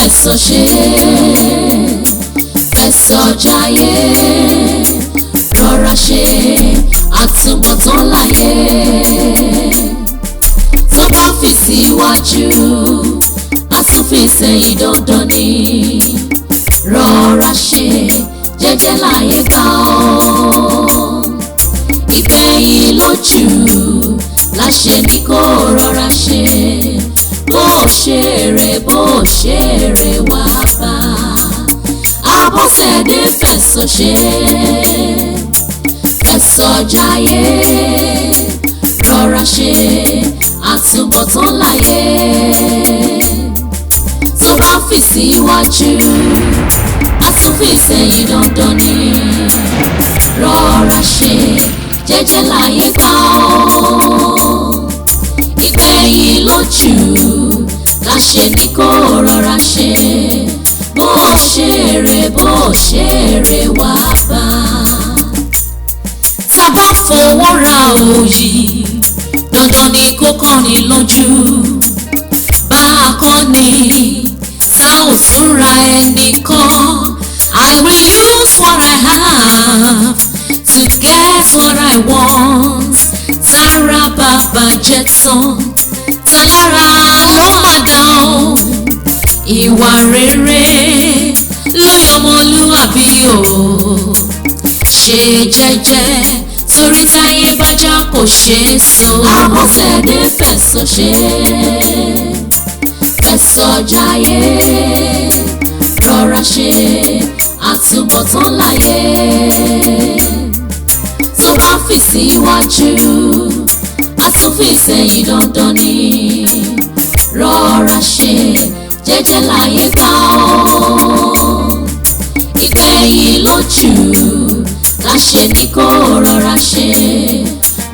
Fẹ̀sọ̀ ṣe, fẹ̀sọ̀ jayé, rọra ṣe, àtúbọ̀tán láyé. Tó bá fi síwájú, á tún fi sẹ́yìn, dandan ni. Rọra ṣe jẹ́jẹ́ láyé gbà ọ́. Ìgbẹ̀yìn lójú láṣẹ ní kó rọra ṣe. Bó ṣe rè, bó ṣe rè wá bá. Abọ́sẹ̀dé fẹ̀sọ̀ ṣe, fẹ̀sọ̀ jayé, rọra ṣe, àtúbọ̀tán láyé. Tó bá fi síwájú, á tún fi sẹ́yìn, dandan ni. Rọra ṣe jẹ́jẹ́ láyé gbà ọ́. Ìgbẹ̀yìn lójú láṣẹ ní kó rọra ṣe. Bó ṣe rè, bó ṣe rè wá bá. Tá bá fowó ra òyì, dandan ni kó kọ́ni lójú. Bá a kọ́ ni tá ò tún ra ẹnì kan. I will use what I have to get what I want. Tára bá bàjẹ́ tán, tálára ló má dá o. Ìwà rere ló yọmọlúwàbí o. Ṣe jẹ́jẹ́, torí táyé bájá kò ṣe é so. Abọ́sẹ̀dé fẹ̀sọ̀ ṣe, fẹ̀sọ̀ jayé, rọra ṣe, àtúbọ̀tán láyé. Tó bá fi síwájú, á tún fi sẹ́yìn, dandan ni. Rọra ṣe jẹ́jẹ́ láyé gbà ọ́. Ìgbẹ̀yìn lójú láṣẹ ní kó rọra ṣe.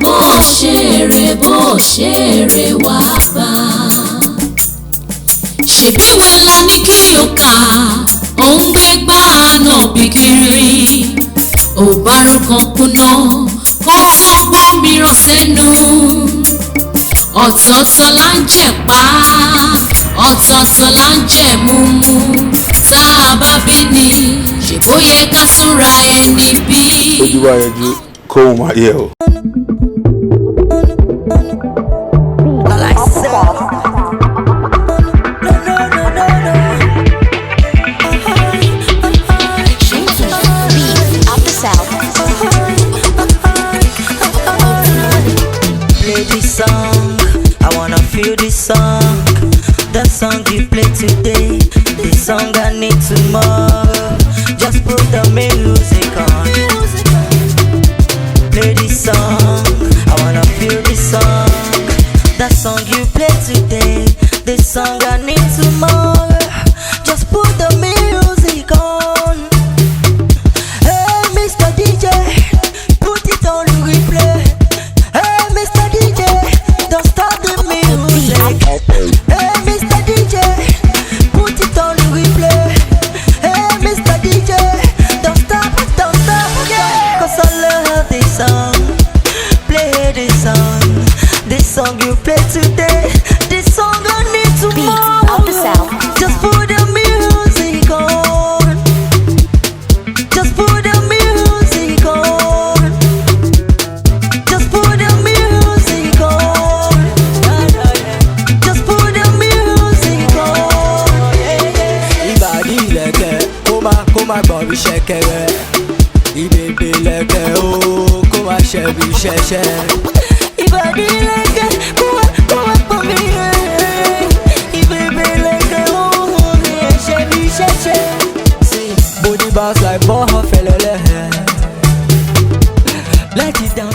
Bó ṣe rè, bó ṣe rè wá bá. Ṣèbíwé la ní kí o kà, òun gbé gbá náà bí kiri. Ò bá rúkan kùnà kó tó gbómìíràn sẹ́nu. Ọ̀tọ̀ọ̀tọ̀ là ń jẹ̀ pa, ọ̀tọ̀ọ̀tọ̀ là ń jẹ̀ múmu. Tá a bá bí ni ṣe bóyá ká túnra ẹni bí. Ojú bá yẹjú kóhun máa yẹ o. Like so. No, no, no, no, no. Beats of the South. Play this song, I wanna feel this song. The song you play today, the song I need tomorrow. Just put the music on. Play this song, I wanna feel this song. The song you play today, the song I need tomorrow. Just put the music on. Hey, Mr. DJ, put it on replay. Hey, Mr. DJ, don't stop the music. Hey, Mr. DJ, put it on replay. Hey, Mr. DJ, don't stop, don't stop, yeah. 'Cause I love this song. Play this song. This song you play today. This song I need tomorrow. Beats of the South. Just put the music on. Just put the music on. Just put the music on. Just put the music on. Ìbàdí ìlẹ̀kẹ̀ kó má gbọ̀n bí ṣẹ̀kẹ̀rẹ̀. Ìbèbè ìlẹ̀kẹ̀ ó kó má ṣe bí ṣẹ̀ṣẹ̀. Ìbàdí ìlẹ̀kẹ̀ kó má pọ̀ mí. Ìbèbè ìlẹ̀kẹ̀ ó mi ẹ̀ṣẹ̀ bí ṣẹ̀ṣẹ̀. See, body bounce like ball fẹlẹlẹ. Let it down.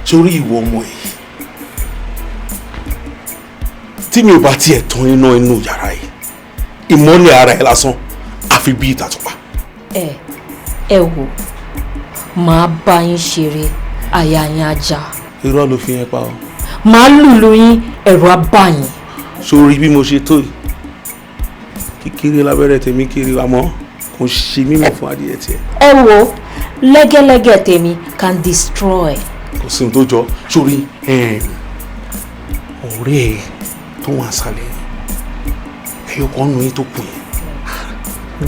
Sórí ìwọ ọmọ yìí, tí mi ò bá tiẹ̀ tán iná inú yàrá yìí, ìmọ́lẹ̀ ara ẹ̀ lásán àfi bí ìtàtùpà. Ẹ wò, màá bá yín ṣeré, àyà yín ajá. Irọ́ ló fi yẹn pa ọ́. Màá lùlù yín, ẹ̀rù á bà yín. Sórí bí mo ṣe tó yìí, kíkiri lábẹ́rẹ́ tèmi kiri, àmọ́ kò ṣe mímọ̀ fún adìyẹ tiẹ̀. Ẹ wò, Lẹ́gẹ́lẹ́gẹ́ tèmi can destroy. Kò sí ohun tó jọ sórí ọ̀rẹ́ ẹ tó wà sálẹ̀ ẹyọ kan nù yín tó kù yẹn,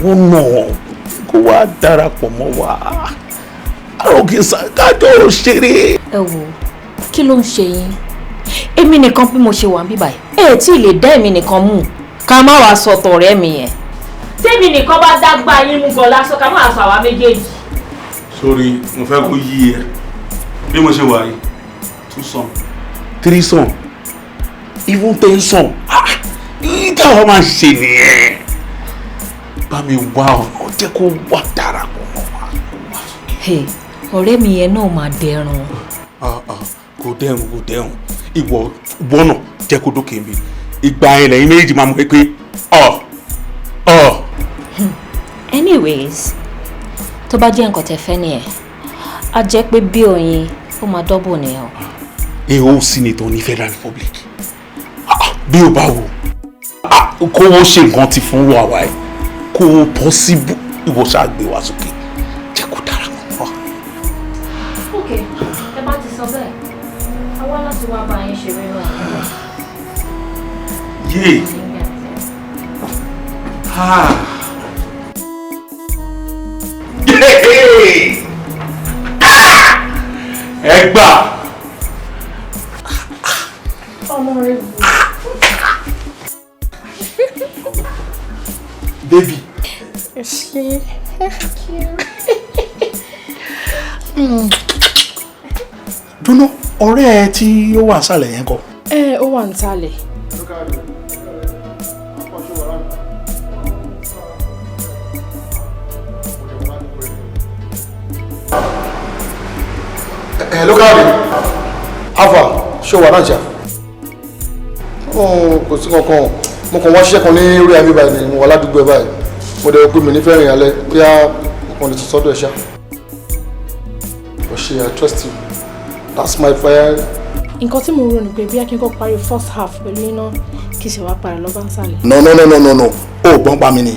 wọ́n náà kó wá darapọ̀ mọ́ wa àròkè kájọ ṣeré. Ẹ wò, kí ló ń ṣe yín? Èmi nìkan bí mo ṣe wà níbí báyìí, ẹ tí ì lè dá èmi nìkan mú, ká má wàá sọ tọ̀rẹ́ mi yẹn. Tèmi nìkan bá dágbà yín mú gan lásán, ká má wàá sọ àwa méjèèjì. Sórí, mo fẹ́ kó yí ẹ bí mo ṣe wà yìí, two song, three song, even 10 song, táwọn máa ń ṣe nìyẹn. Bá mi wá ọ̀nà jẹ́ kó wá darapọ̀ mọ́ wa. Hey, ọ̀rẹ́ mi yẹn náà máa dẹrùn. Ah, ah, kò dẹrùn, kò dẹrùn. Ìwọ wọ́nà jẹ́ kó dókè mi, ìgbà yẹn lẹ́yìn méjì máa mọ̀ pé ọ ọ. Anyways, tó bá jẹ́ nǹkan tẹ́ fẹ́ nìyẹn, á jẹ́ pé bí oyin ó máa double nìyẹn o. AO senator ní Federal Republic. Ah, bí o bá wò kó o ṣe nǹkan ti fún wa wáyé, kó o possible, ìwọ ṣáà gbé wa sókè, jẹ́ kó darapọ̀ mọ́ wa. Ok, ẹ bá ti sọ bẹ́ẹ̀, a wá láti wá bá yín ṣeré náà. Yé ha! Yé! Ah! Ẹ gbà. Ọmọ rẹ bù. Baby. Ṣe. Dúnú, ọ̀rẹ́ ẹ tí ó wà sálẹ̀ yẹn kọ́? Ẹ ó wà nísàlẹ̀. Ẹ ló káàdì alpha, ṣé o wà náà ṣá? Kò sí kankan, mo kàn wá ṣiṣẹ́ kan ní orí àmì báyìí ni mo wà ládùúgbò ẹ báyìí. Mo dẹ̀ pé mi ní fẹ́ rìn alẹ́, bóyá mo kàn lè tún sọ́dọ̀ ẹ ṣá. O ṣe, I trust you, that's my fire. Nǹkan tí mo rò ní pé bí akínkọ́ parí first half pẹ̀lú iná, kì í ṣe wá padà lọ́ba nísàlẹ̀. No, no, no, no, no, no, o ò gbọ́n pa mi ni.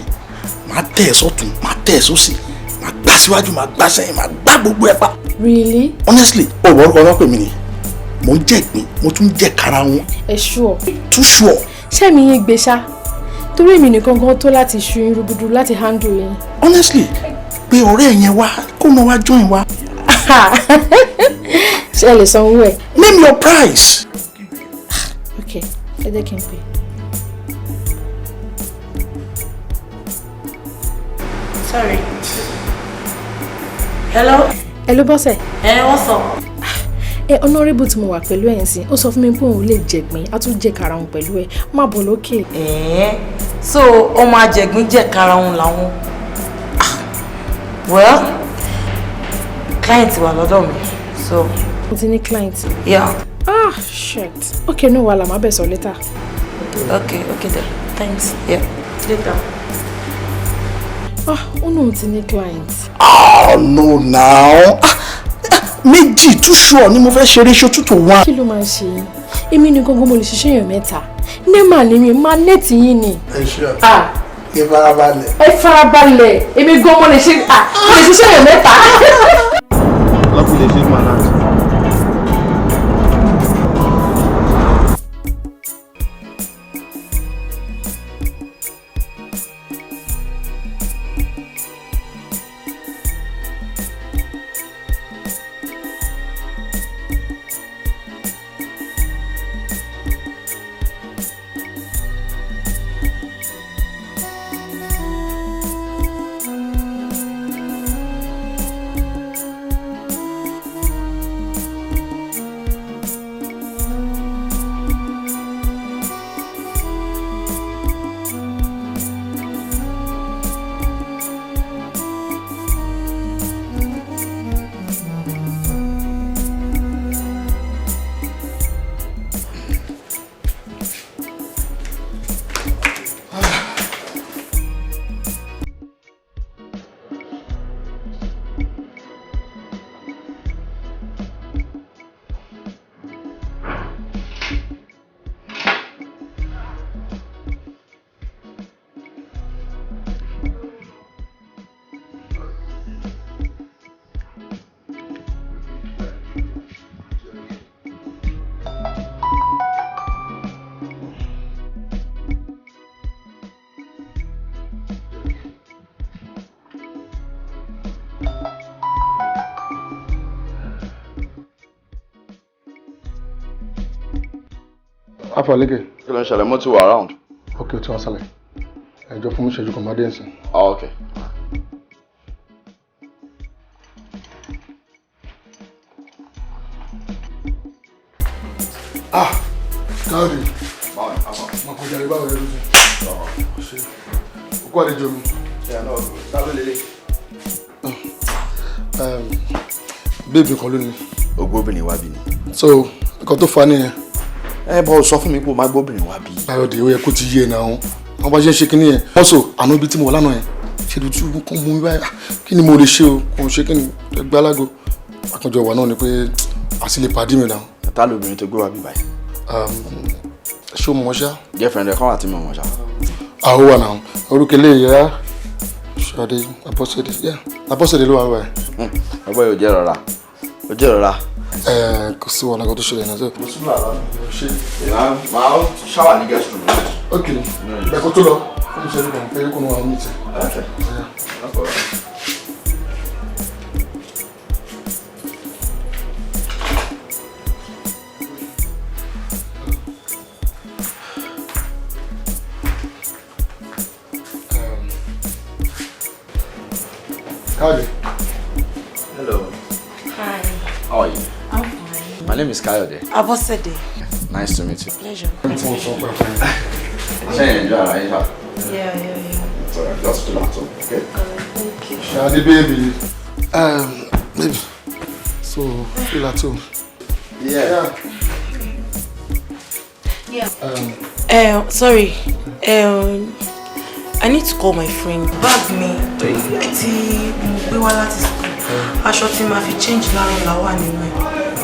Màá tẹ̀ ẹ́ sọ́tún, màá tẹ̀ ẹ́ sósì, màá gbá síwájú, màá gbá sẹ́yìn, màá gbá gbogbo ẹ̀ pa. Really? Honestly, o ò orúkọ náà pè mí ni. Mo ń jẹ ìgbín, mo tún ń jẹ kára wọn. Ẹ ṣúọ. Too sure. Ṣé mi yín gbé ṣá? Torí èmi nìkan gan tó láti ṣu yín rúgudu láti handle yín. Honestly, pé ọ̀rẹ́ yẹn wá, kó náà wá join wa. Ṣé ẹ lè sanwó ẹ̀? Name your price. Ok, ẹ jẹ́ kí n pè. Sorry. Hello? Ẹ ló bọ́sẹ̀. Ẹ wọ́n sọ. Ẹ honourable tí mo wà pẹ̀lú ẹ̀ ń sìn, ó sọ fún mi pé òun lè jẹ̀gbín, á tún jẹ kàrà òun pẹ̀lú ẹ̀, má bọ̀ lókè. Ẹ̀ẹ́, so ọmọ ajẹ̀gbín jẹ̀ kára òun làwọn. Ah, well, client wà lọ́dọ̀ mi, so. Mo ti ní client. Yeah. Ah, shit. Ok, no wàhálà, má bẹ̀ sọ later. Okay, okay then. Thanks. Yeah. Later. Ah, ó náà ti ní client. Oh no now. Ah, méjì, too sure ni mo fẹ́ ṣe ratio 2 to 1. Kí ló máa ń ṣe yín? Èmi ní gangan mo lè ṣiṣẹ́ èèyàn mẹ́ta. Nema ni mi, máa nẹ́ẹ̀tì yín ni. Ẹ ṣe Ah, ẹ farabalẹ̀. Ẹ farabalẹ̀, èmi gan mo lè ṣe, ah, mo lè ṣiṣẹ́ èèyàn mẹ́ta. Luckily, they shake my hand. Alpha Leke. Kí ló ń ṣẹlẹ̀? Mo ti wà around. Ok, o ti wá sálẹ̀. Ẹjọ́ fún mi ṣẹ́jú kan máa dé ǹsìn. Ah, ok. Ah, Káyọ̀dé. Báwo ni, Alpha? Mo kò jàre, báwo rẹ lójú? Ṣé o kó àlejò mi? Ṣé ẹ náà ta ló lélẹ̀? Baby kan ló ní. O gbóbìnrin wá bí ni. So, nǹkan tó fa nìyẹn. Ẹ bọ́ sọ fún mi pé o máa gbóbìnrin wá bí. Káyọ̀dé, ó yẹ kó ti yé e náà. Wọ́n bá ṣe ń ṣe kínní yẹn. Also, àná ibi tí mo wà lánàá yẹn. Ṣé tuntun kan mú mi báyìí? Kí ni mo lè ṣe o? Kò ń ṣe kí ni ẹgbẹ́ alágo. Àkànjọ ìwà náà ni pé àti lè pàdé mi náà. Ta lóbìnrin tó gbé wá bí báyìí? Ṣé o mọ̀ ṣá? Girlfriend ẹ̀ kan wà tí mo mọ̀ ṣá. Àwọn wà náà. Orúkọ ilé ìyá Ṣadé Abọ́sẹ̀dé. Yeah, Abọ́sẹ̀dé ló wà báyìí. Ọgbọ́n yóò jẹ́ rọra. Ó jẹ́ rọra. Kò sí wàhálà kan tó ṣẹlẹ̀ náà. Mo tún là lánàá. Ṣé ìlànà máa ṣáwà ní guest room? Ok, ẹ̀kọ́ tó lọ. Fún mi ṣẹ́jú kan, pé kò ní wàá mí tẹ̀. Okay. No problem. Káyọ̀dé. Hello. Hi. How are you? I'm fine. My name is Kayode. Abosede. Nice to meet you. Pleasure. Ṣé ẹ̀ ń enjoy ara yín ṣá? Yeah. It's alright, just chill out, okay? Thank you. Ṣadé baby. Baby. So, feel at home. Yeah. Yeah. Sorry. I need to call my friend. Bag mi tí mo gbé wá láti school. Aṣọ tí màá fi change láàárọ̀ là wà nínú ẹ̀.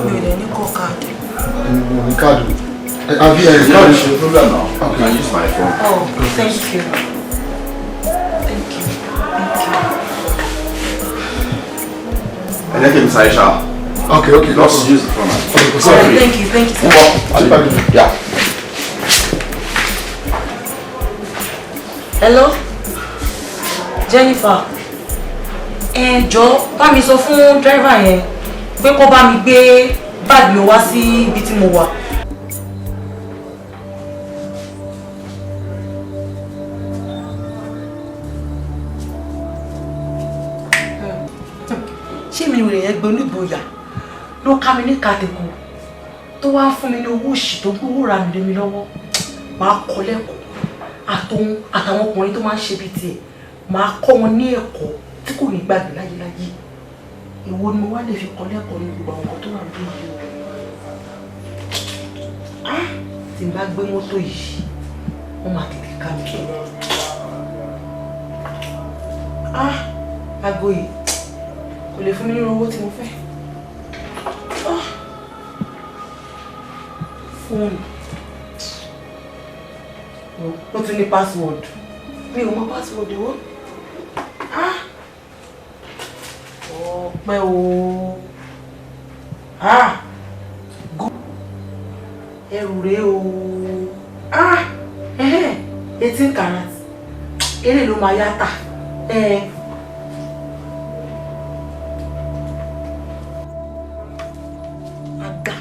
Mi ò dẹ̀ ní kọ́ káàdì. Mo ní káàdì. Àbí ẹ̀ káàdì ṣe. No problem now. You can use my phone. Oh, thank you. Thank you. Thank you. Ẹ jẹ́ kí n sáré ṣá. Okay. Just use the phone. Okay, Sorry. Thank you, thank you. Yeah. Hello? Jennifer. Ẹ jọ̀ọ́ bá mi sọ fún driver yẹn pé kó bá mi gbé báàgì mi wá sí ibi tí mo wà. Ṣé mi rè é gbé onígboyà ló ká mi ní kàtẹ́kù tó wá ń fún mi ní owó òṣì tó gbówó ra mi lé mi lọ́wọ́? Máa kọ́ lẹ́kọ̀ọ́ àtòun àtàwọn ọkùnrin tó máa ń ṣe bíi tiẹ̀, máa kọ́ wọn ní ẹ̀kọ́ tí kò ní gbàgbé láyéláyé. Èwo ni mo wá lè fi kọ́ lẹ́kọ̀ọ́ ní gbogbo àwọn nǹkan tó wà lórí yìí o? Tí n bá gbé mọ́tò yìí, wọ́n máa tètè ká mi. Aago yìí kò lè fún mi nínú owó tí mo fẹ́. Fóònù ó tún ní password. Mi ò mọ password o. Ọpẹ́ o. Ẹrù rèé o. 18 karat. Eré ló máa yá tà. Aga.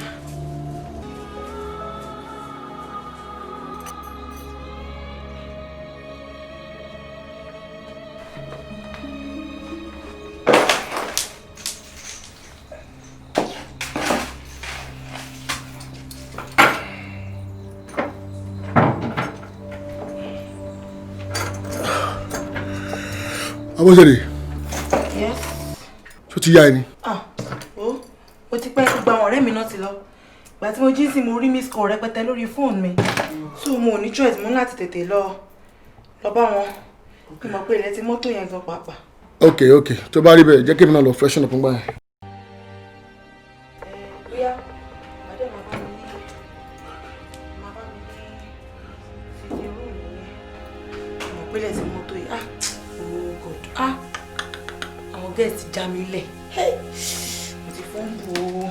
Abọ́sẹ̀dé. Yes. Ṣó ti yá ẹ ni? Ah, ó ti pẹ́, gbogbo àwọn ọ̀rẹ́ mi náà ti lọ. Ìgbà tí mo jí sí mo rí miss call rẹpẹtẹ lórí fóònù mi. So mo ò ní choice, mo ní láti tètè lọ bá wọn. Kí n mọ̀ pé ilẹ̀ ti mọ́tò yẹn gan pàápàá. Ok, tó bá rí bẹ́ẹ̀ jẹ́ kí èmi náà lọ freshen up ńgbà yẹn. Bóyá àdé máa bá mi ní sitting room yẹn. Mo mọ̀ pé ilẹ̀ ti mọ́tò yìí. Ah, oh God. Ah, àwọn guest já mi lẹ̀. Mo ti fọ́n bò ó.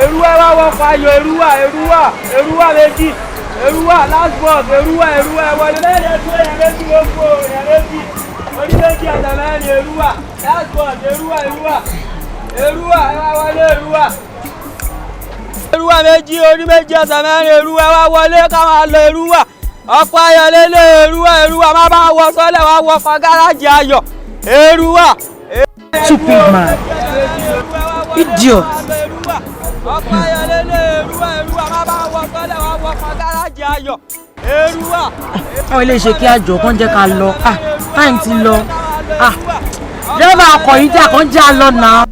Èrúwà wá wọkọ̀ ayọ̀, Èrúwà, Èrúwà, Èrúwà méjì, Èrúwà last bus, Èrúwà, Èrúwà wọlé lẹ́yìn ẹ̀dúró yẹn méjì gbogbo yẹn méjì. Ó Èrúwà, ẹ wá wọlé Èrúwà. Èrúwà méjì, orí méjì, ọ̀sán mẹ́rin, Èrúwà, ẹ wá wọlé ká máa lọ Èrúwà. Ọ̀pọ̀ ayọ̀ lélẹ̀ Èrúwà, Èrúwà má bá wọ sọ́lẹ̀ wá wọ ọkọ̀ gáràjì ayọ̀. Èrúwà. Stupid man. Idiot. Ọ̀pọ̀ ayọ̀ lélẹ̀ Èrúwà, Èrúwà má bá wọ sọ́lẹ̀ wá wọ ọkọ̀ gáràjì ayọ̀. Èrúwà. Àwọn ilé iṣẹ́ kí àjọ kan jẹ́ ká lọ. Ah, time ti lọ. Ah, dírẹ́bà ọkọ̀ yìí jà kan já lọ náà.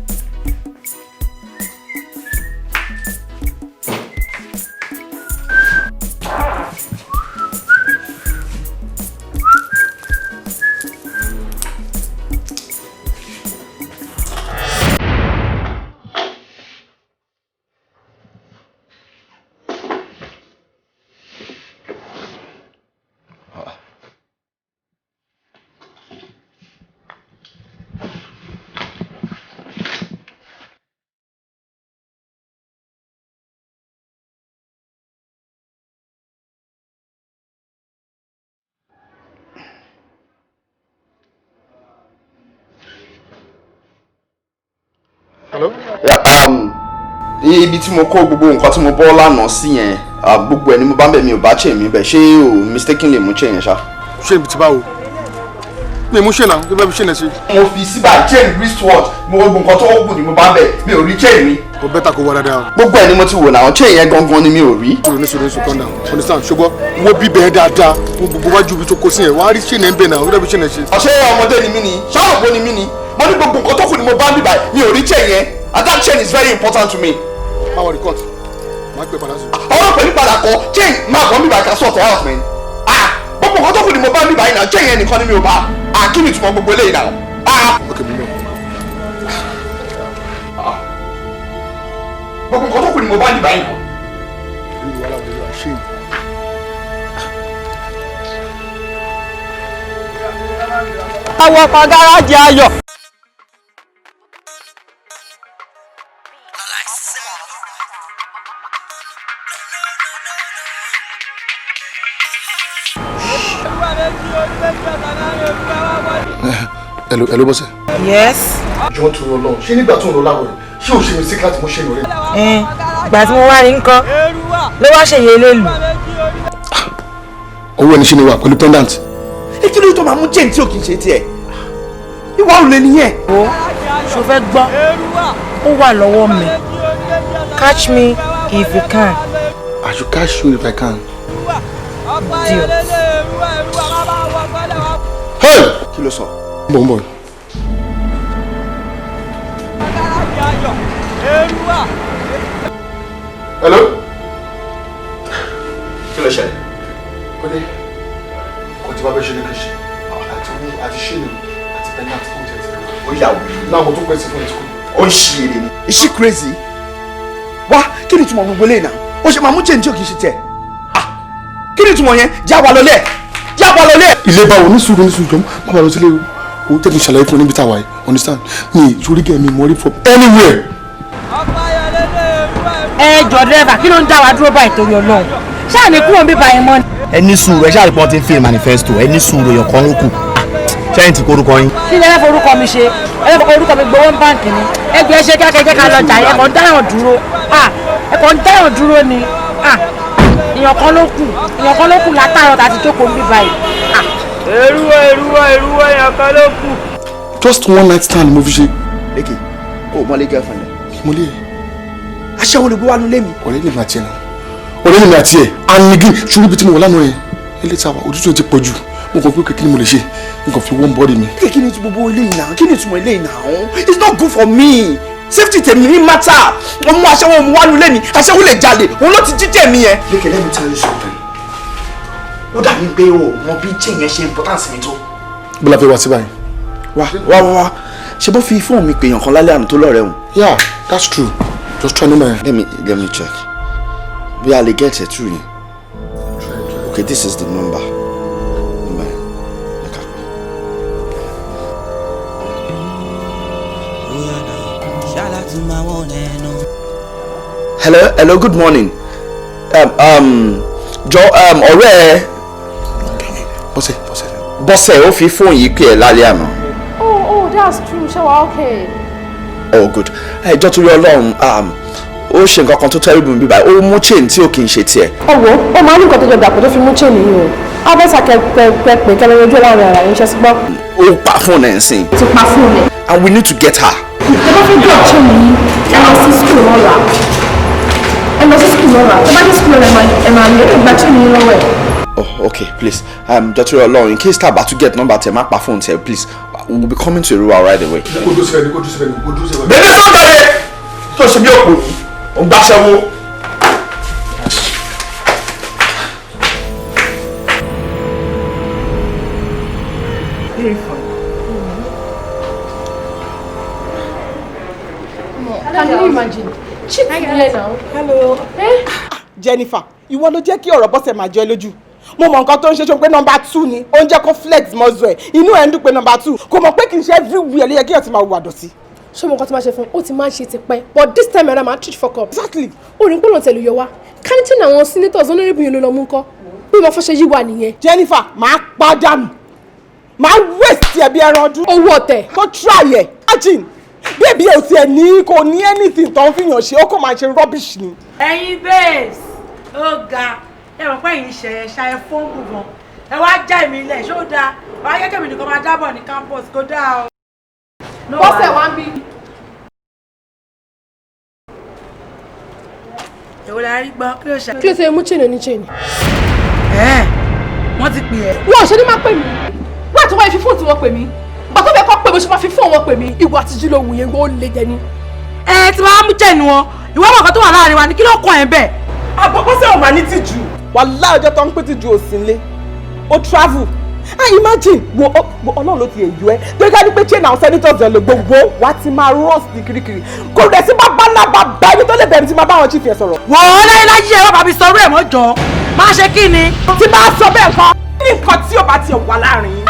Hello? Yeah, ibi tí mo kó gbogbo nǹkan tí mo bọ́ lánàá sí yẹn, gbogbo ẹ̀ ni mo bá ń bẹ̀, mi ò bá chain mi bẹ̀. Ṣé o mistakenly mú chain yẹn ṣá? Ṣé ibi tí báwo? Mi mú chain náà, kí ló fẹ́ fi chain ẹ ṣe? Mo fi síbà chain wristwatch, mo gbogbo nǹkan tó kù ni mo bá ń bẹ̀, mi ò rí chain mi. Kò bẹ́tà kó wá dáadáa o. Gbogbo ẹ̀ ni mo ti wò náà, chain yẹn gangan ni mi ò rí. Sùúrù ní sùúrù ní sùúrù, calm down. Understand, ṣùgbọ́n wo bíbẹ̀ dáadáa, wo gbogbo wájú ibi tó kó sí yẹn, wàá rí chain ẹ̀ ń bẹ̀ náà, kí ló fẹ́ fi chain ẹ ṣe? Ọ̀ṣẹ́ ọmọdé ni mí ni, ṣáà ni mí ni, mo ní gbogbo nǹkan tó kù ni mo bá ń bíbà, mi ò rí chain yẹn. And that chain is very important to me. Báwo ni court? Máa gbé padà sí. Ọ̀rọ̀ pẹ̀lú padà kọ, chain máa bọ̀ mí báyìí ká sort out, man. Ah, gbogbo nǹkan tó kù ni mo bá mi báyìí náà, chain yẹn nìkan ni mi ò bá. Ah, kí ni ìtumọ̀ gbogbo eléyìí náà? Ah. Ok, mo mọ̀. Gbogbo nǹkan tó kù ni mo bá mi báyìí náà. Irú wàhálà wo ló wà ṣé? Àwọn ọkọ̀ gáràjì ayọ̀. Hello, hello, bọ́sẹ̀. Yes. Jọ̀ọ́ tó lọ lọ́hùn, ṣé nígbà tó ń lọ láwọ̀ rẹ̀, ṣé o ṣe mistake láti mú ṣe ìrọ̀lẹ́? Ìgbà tí mo wá rí nǹkan ló wá ṣèyí elélu. Owó ẹni ṣe ni wà pẹ̀lú pendant. Kí ló tó máa mú chain tí ò kì í ṣe tiẹ̀? Ìwà ò lè nìyẹn. Wo ṣo fẹ́ gbọ́? Ó wà lọ́wọ́ mi. Catch me if you can. I should catch you if I can. Idiot. Hey! Kí ló sọ? Bọ̀ ń bọ̀. Hello? Kí ló ṣẹlẹ̀? Kọ́lé, kò tí bá fẹ́ ṣe ní kí ṣe. Àti owó àti ṣé ni àti pendant kò tẹ̀ tí. Ó yà wò. Náà mo tún pèsè fún ìtukú. Ó ń ṣe èrè ni. Is she crazy? Wá, kí ni ìtumọ̀ gbogbo eléyìí náà? Ó ṣe máa mú chain tí ò kì í ṣe tiẹ̀. Ah, kí ni ìtumọ̀ yẹn? Já wa lọlé ẹ̀. Já wa lọlé ẹ̀. Ilé báwo ní sùúrù ní sùúrù jọ, má bàa lọ sílé o. O jẹ́ kí n ṣàlàyé fún ẹ níbi tá a wà yìí, understand? Mi ìsorí gẹ̀ mi mọ̀ rí from anywhere. Ẹ jọ dírẹ́bà, kí ló ń dá wa dúró báyìí torí Ọlọ́run? Ṣáà ní kúrò ń bí báyìí mọ́ ni. Ẹ ní sùúrù, ẹ ṣáà rí pọ́n ti ń fi manifesto, ẹ ní sùúrù, èèyàn kan ló kù. Ṣẹ́yìn ti korúkọ yín. Kí lẹ fẹ́ forúkọ mi ṣe? Ẹ fẹ́ forúkọ mi gbowó ní báǹkì ni. Ẹ gbé ṣe kíákẹ́ jẹ́ ká lọ jà, ẹ kàn ń dáyàn dúró. Ẹ kàn ń dáyàn dúró ni. Èèyàn kan ló kù, èèyàn kan ló kù látàárọ̀ tá a ti jókòó ń bí báyìí. Èrúwà, Èrúwà, Èrúwà, èèyàn kan ló kù. Just one night stand mo fi ṣe. Lékè, o mọ lé girlfriend ẹ. Mo lé ẹ. Aṣẹ́wó ló gbé wá nulẹ̀ mi. Ọ̀rẹ́ lèmi àti ẹ̀ náà. Ọ̀rẹ́ lèmi àti ẹ̀. Anigi, ṣùgbọ́n ibi tí mo wọ̀ lánàá yẹn. Ilé tí a wà, òtútù ti pọ̀ jù. Mo kàn pé kí ni mo lè ṣe? N kàn fi warm body mi. Kí ni gbogbo eléyìí náà? Kí ni ìtumọ̀ eléyìí náà? It's not good for me. Safety tèmi ní matter. Mo mú aṣẹ́wó mu wá nulẹ̀ mi. Aṣẹ́wó lè jalè. Òun ló ti jíjẹ́ mi yẹn. Lékè, let me tell you something. Ó dàbí pé o mọ bí chain yẹn ṣe importance mi tó. Bọ́lá fẹ́ wá sí báyìí. Wá wá wá wá, ṣe bó fi fóònù mi pèèyàn kan lálẹ́ àná tó lọ́rẹ̀ẹ́ òun. Yeah, that's true. Just try number yẹn. Let me check. Bí a lè get it through yẹn. Okay, this is the number. Number yẹn. Hello, hello, good morning. Jọ ọ̀rẹ́ ẹ. Bọ́sẹ̀, Bọ́sẹ̀. Bọ́sẹ̀ ó fi fóònù yìí pè ẹ́ lálẹ́ àná. Oh, that's true. Ṣé wàá okay? Oh good. Ẹ jọ̀ọ́ torí Ọlọ́run, ó ṣe nǹkan kan tó terrible níbí báyìí, ó mú chain tí ò kì í ṣe tiẹ̀. Ọwọ́ ó máa ń ní nǹkan tó jọ dàpọ̀ tó fi mú chain yìí o. Abẹ́sà kẹpẹ pé kẹlẹ́ ojú láàrin ara yín ṣe sí gbọ́. Ó pa fóònù ẹ̀ ń sìn. Ti pa fóònù ẹ̀. And we need to get her. Ẹ bá fẹ́ drop chain yìí, ẹ lọ sí school lọ́la. Ẹ lọ sí school lọ́la. Ẹ bá dé school lọ́la, ẹ máa lè gba chain yìí lọ́wọ́ ẹ̀. Oh, okay, please. Jọ̀ọ́ torí Ọlọ́run, in case tá a bá tún get number tẹ, má pa fóònù tẹ, please. We will be coming to Eruwa right away. Kó dúró síbẹ̀ ni, kó dúró síbẹ̀ ni, kó dúró síbẹ̀ ni. Bẹ́ẹ̀ni sọ́jà rẹ̀ tó ṣe bí òpó, ò ń gbàṣẹ́wó. Can you imagine? Cheat here now. Hello. Jennifer, ìwọ ló jẹ́ kí ọ̀rọ̀ Bọ́sẹ̀ máa jọ ẹ́ lójú. Mo mọ nǹkan tó ń ṣe, ṣe pé number 2 ni, ó ń jẹ́ kó flex muscle ẹ̀. Inú ẹ̀ ń dùn pé number 2. Kò mọ̀ pé kì í ṣe everywhere ló yẹ kí èèyàn ti máa hùwà dọ̀tí. Ṣé mo nǹkan tó máa ṣe fún un? Ó ti máa ń ṣe tipẹ́. But this time around, máa treat fuck up. Exactly. Ó ní pọ́nà tẹ̀lé yọ wá. Káníṣẹ́ ní àwọn senators honorable yẹn ló lọ mú kọ́. Bí mo fẹ́ ṣe yí wa nìyẹn. Jennifer, máa pàdánù. Máa waste ẹ̀ bí ẹran ọdún. Owó ọ̀tẹ̀. Kó try ẹ̀. Imagine. Bébí ò tiẹ̀ ní kò ní anything tó ń fi yàn ṣe, ó kàn máa ṣe rubbish ni. Ẹ̀yin babes, ó ga, ẹ mọ̀ pé ẹ̀yin ṣẹ̀yẹ̀ ṣayẹ fóònù gan. Ẹ wá já èmi lẹ̀, ṣó dáa? Wàá yẹ kẹ́mi nìkan máa dábọ̀ ní campus, kó dáa o. Bọ́sẹ̀ wá ń bí. Èwo la rí gbọ́, kí ló ṣe? Kí ló ṣe mú chain oní chain? Ẹ̀ wọ́n ti pè ẹ́. Wọ́n ò ṣe ní máa pè mí. Wọ́n àti wọ́n fi fóònù tí wọ́n pè mí. Bàtọ́ bẹ́ẹ̀ kọ́ pé mo ṣe máa fi fóònù wọn pè mí. Ìwà àtijú ló wù yẹn, ó le jẹ ni. Ẹ ti máa mú chain wọn, ìwọ mọ̀ kan tó wà láàrin wa ni, kí ló kàn ẹ́ bẹ́ẹ̀? Àbọ̀bọ́sẹ̀ ò máa ní tìjú. Wàláhì ọjọ́ tó ń pé tìjú ò sí nílé. Ó travel. I imagine wo Ọlọ́run ló ti èyí ẹ. Torí ká ní pé chain àwọn senators ẹ̀ lò gbogbo wa ti máa rust ní kirikiri. Kò rẹ̀ sí bàbá ńlá bàbá ẹni tó lè bẹ̀rẹ̀ tí máa bá àwọn chief yẹn sọ̀rọ̀. Wọ́n láyé láyé ẹ wá bàbí sọ̀rọ̀ ẹ̀ mọ́ jọ. Má ṣe kí ni? Tí bá sọ bẹ́ẹ̀ kan, ní nǹkan tí ò bá tiẹ̀ wà láàrin yín.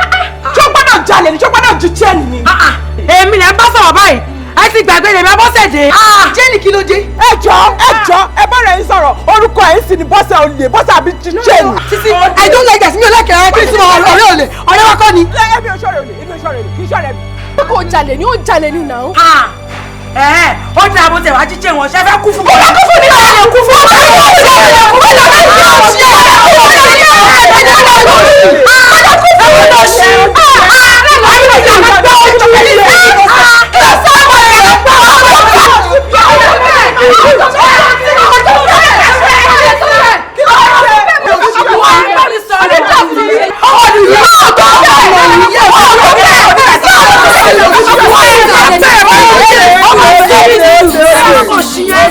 Ṣé ó gbọ́dọ̀ jalè ni? Ṣé ó gbọ́dọ̀ ju chain ni? Èmi lẹ́ ń bá sọ̀rọ̀ báyìí. Ẹ ti gbàgbé lèmi Abọ́sẹ̀dé. Jẹ́nì kí ló dé? Ẹ jọ ẹ jọ ẹ bá rẹ̀ ń sọ̀rọ̀ orúkọ ẹ̀ ń sì ní Bọ́sẹ̀ olè Bọ́sẹ̀ àbí chain. Sisi, I don't like that. Mi ò like ẹ̀ kí n túmọ̀ ọ̀rẹ́ olè ọ̀rẹ́ wa kọ́ ni. Èmi ò ṣọ̀rẹ́ olè, èmi ò ṣọ̀rẹ́ olè, kì í ṣọ̀rẹ́ mi. Pé kò jalè ni, ó jalè ni náà. Ó ní àbò tẹ̀ wá jíjẹ́ wọn, ṣe fẹ́ kú fún mi. Ó fẹ́ kú fún mi náà. Kú fún mi. Ó fẹ́ kú fún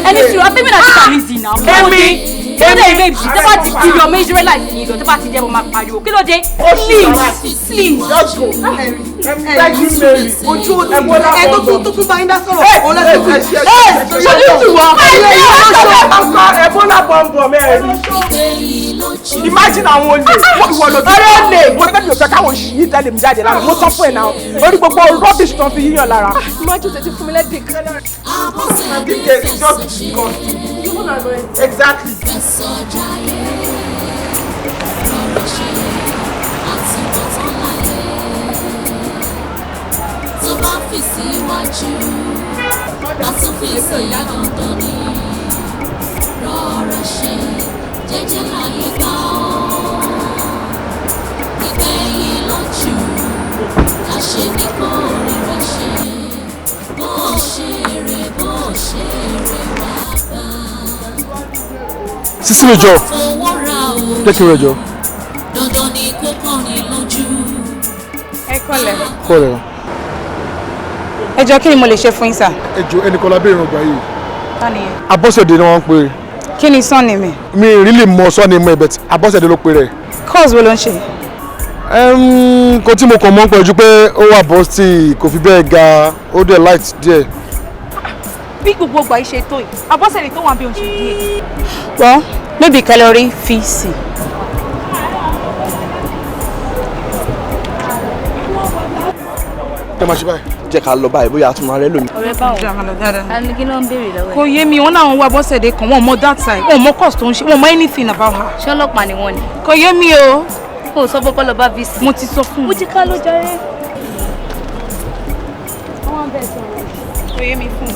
Ẹni tí wọ́n fẹ́mi náà ti kàrí sí náà. Èmi èmi babes tó bá ti kiri ọmọ Israelite yìí lọ tó bá ti jẹ́ mo máa pariwo kí ló dé? Please please. Just go. Thank you, Mary. Ojú ẹ tó tún tó tún bá yín dá sọ̀rọ̀. Òun lẹ́sìn tún. Ẹ ṣojú tù wá. Ebola bọ̀m̀bọ̀ mẹ́rin. Imagine àwọn olè. Ìwọ ló ti. Ọ̀rẹ́ olè. Mo tẹ́lẹ̀ mi ò fẹ́ káwọn òṣì yìí tẹ́lẹ̀ mi jáde lára. Mo sọ fún ẹ̀ náà. Orí gbogbo rubbish tán fi yíyàn lára. Imagine tètè fún mi lẹ́dìk. Exactly. Tó bá fi síwájú, a tún fi sí dandan ni. Rọra ṣe jẹ́jẹ́ láyé gbà ọ́. Ìgbẹ̀yìn lójú, àṣẹ ní kò ríra ṣe. Bó ṣe rè bó ṣe rè wá bá. Sísí mi jọ, Fowó ra jẹ́ kí n rẹ̀ jọ. Dandan ni kó kàn ní lójú. Ẹ kọ́lẹ̀. Kọ́lẹ̀ o. Ẹ jọ̀ọ́, kí ni mo lè ṣe fún yín sà? Ẹ jọ, ẹnìkan lábẹ́ ìràngbà yìí. Ta ni yẹn? Abọ́sẹ̀dé ni wọ́n ń pè é. Kí ni surname mi? Mi ì really mọ surname ẹ̀, but Abọ́sẹ̀dé ló pe rẹ̀. Course wo ló ń ṣe? Nǹkan tí mo kàn mọ̀ ń pẹ̀lú pé ó wà bọ́sítì, kò fi bẹ́ẹ̀ ga, ó dẹ̀ light díẹ̀. Bí gbogbo ọgbà yìí ṣe tó yìí, Abọ́sẹ̀dé tó wà bí òun ṣe díẹ̀. Well, maybe calorie VC. Ẹ máa ṣe báyìí. Jẹ́ ká lọ báyìí, bóyá a tún máa rẹ́ lómi. Ọ̀rẹ́ báwo? Ẹni kí ló ń béèrè lọ́wọ́ ẹ̀? Kò yé mi, wọ́n láwọn wá Abọ́sẹ̀dé kan, wọ́n mọ that side, wọ́n mọ course tó ń ṣe, wọ́n mọ anything about her. Ṣé ọlọ́pàá ni wọ́n ni? Kò yé mi o. Kò sọ fún kọ́ lọ bá VC. Mo ti sọ fún un. Mo ti ká ló jọrẹ́. Wọ́n bẹ̀ sọ̀rọ̀. Oyè mi fún un.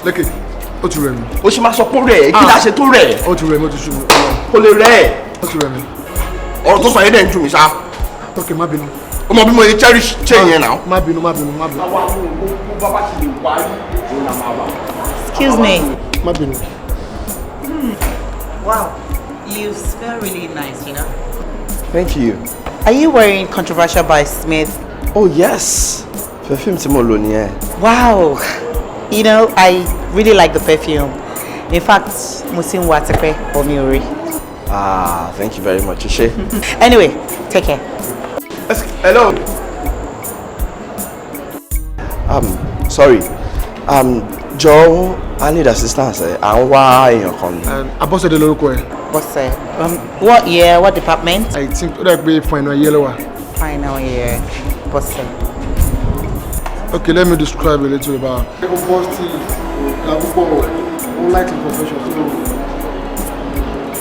Lékè, ó ti rẹ̀ mí. Ó ṣe máa sọ pé ó rẹ̀ ẹ́, kí la ṣe tó rẹ̀ ẹ́? Ó ti rẹ̀ mí, ó ti sú mi. Kò lè rẹ̀ ẹ́. Ó ti rẹ̀ mí. Ọ̀rọ̀ tó sọ yẹn dẹ̀ ń dùn mí ṣá. Ok, má bínú. Ó mọ bí mo ṣe cherish chain yẹn náà. Má bínú, má bínú, má bínú. Àwa mú un bó bá ṣe lè wáyé òun là máa wà. Excuse me. Má bínú. Wow, you smell really nice, you know. Thank you. Are you wearing Controversial by Smith? Oh yes, perfume tí mo lò nìyẹn. Wow, you know, I really like the perfume. In fact, mo ti ń wá tipẹ́, but mi ò rí. Ah, thank you very much, Ṣé. Anyway, take care. Hello. Sorry. Jọ̀ọ́, I need assistance. À ń wá èèyàn kan ni. Abọ́sẹ̀dé lórúkọ ẹ̀. Bọ́sẹ̀. What year, what department? I think ó dà pé final year ló wà. Final year, Bọ́sẹ̀. Okay, let me describe a little about. Ó bọ́ sí ọ̀gá púpọ̀, ó like the profession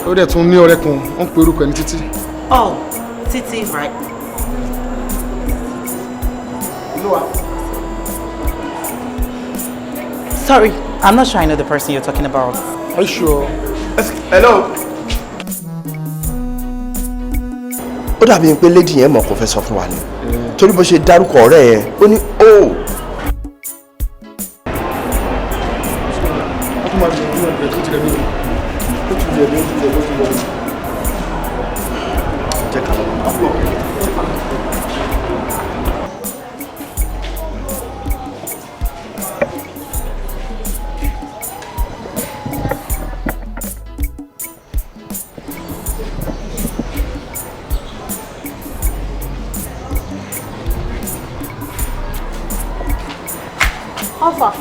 tó. Ó dẹ̀ tún ní ọ̀rẹ́ kan, wọ́n ń pe orúkọ ẹ̀ ní Títí. Oh, Títí, right. Sorry, I'm not sure I know the person you're talking about. Are you sure? Hello. Ó dàbí pé lady yẹn mọ̀ kó fẹ́ sọ fún wa ni. Torí bó ṣe dárúkọ ọ̀rẹ́ yẹn, ó ní ó. Ó tún máa gbìyànjú ọ̀gbẹ̀ tó ti rẹ̀ mí. Ó ti rẹ̀ mí, ó ti rẹ̀ mí, ó ti rẹ̀ mí. Jẹ́ ká lọ. Alpha,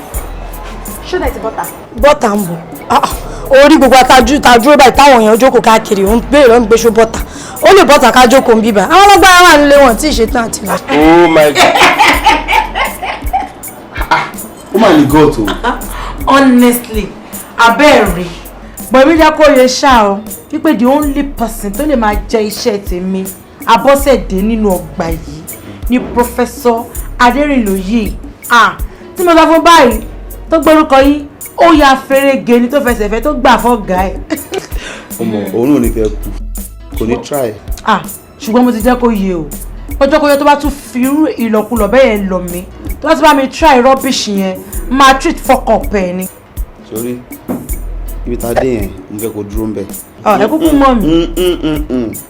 ṣó dẹ̀ ti bọ́tà? Bọ́tà ń bọ̀. Orí gbogbo atajú tajú báyìí táwọn èèyàn jókòó káàkiri òun béèrè ló ń gbéṣó bọ́tà. Ó lè bọ́tà ká jókòó ń bíbà. Àwọn ọlọ́gbàá wà nílé wọn tí ì ṣetán àti lọ. Oh my God. Ó mà ní God o. Honestly, abẹ́ẹ̀rí. Bọ̀ èmi jẹ́ kó yẹ ṣá o, wípé the only person tó lè máa jẹ iṣẹ́ tèmi Abọ́sẹ̀dé nínú ọgbà yìí ni Professor Adérìnlóyè. Ah, tí mo sọ fún báyìí tó gbórúkọ yín ó ya ferege ni tó fẹsẹ̀ fẹ́ tó gbà fọ́gà ẹ̀. Ọmọ òun ò ní fẹ́ kú, kò ní try. Ah, ṣùgbọ́n mo ti jẹ́ kó yé o, ọjọ́ kọjọ́ tó bá tún fi irú ìlọ̀kulọ̀ bẹ́ẹ̀ yẹn lọ mí tó bá tún bá mi try rubbish yẹn máa treat fuck up ẹ̀ ni. Sórí ibi tá a dé yẹn mo fẹ́ kó dúró ń bẹ̀. Ẹ kúkú mọ̀ mi.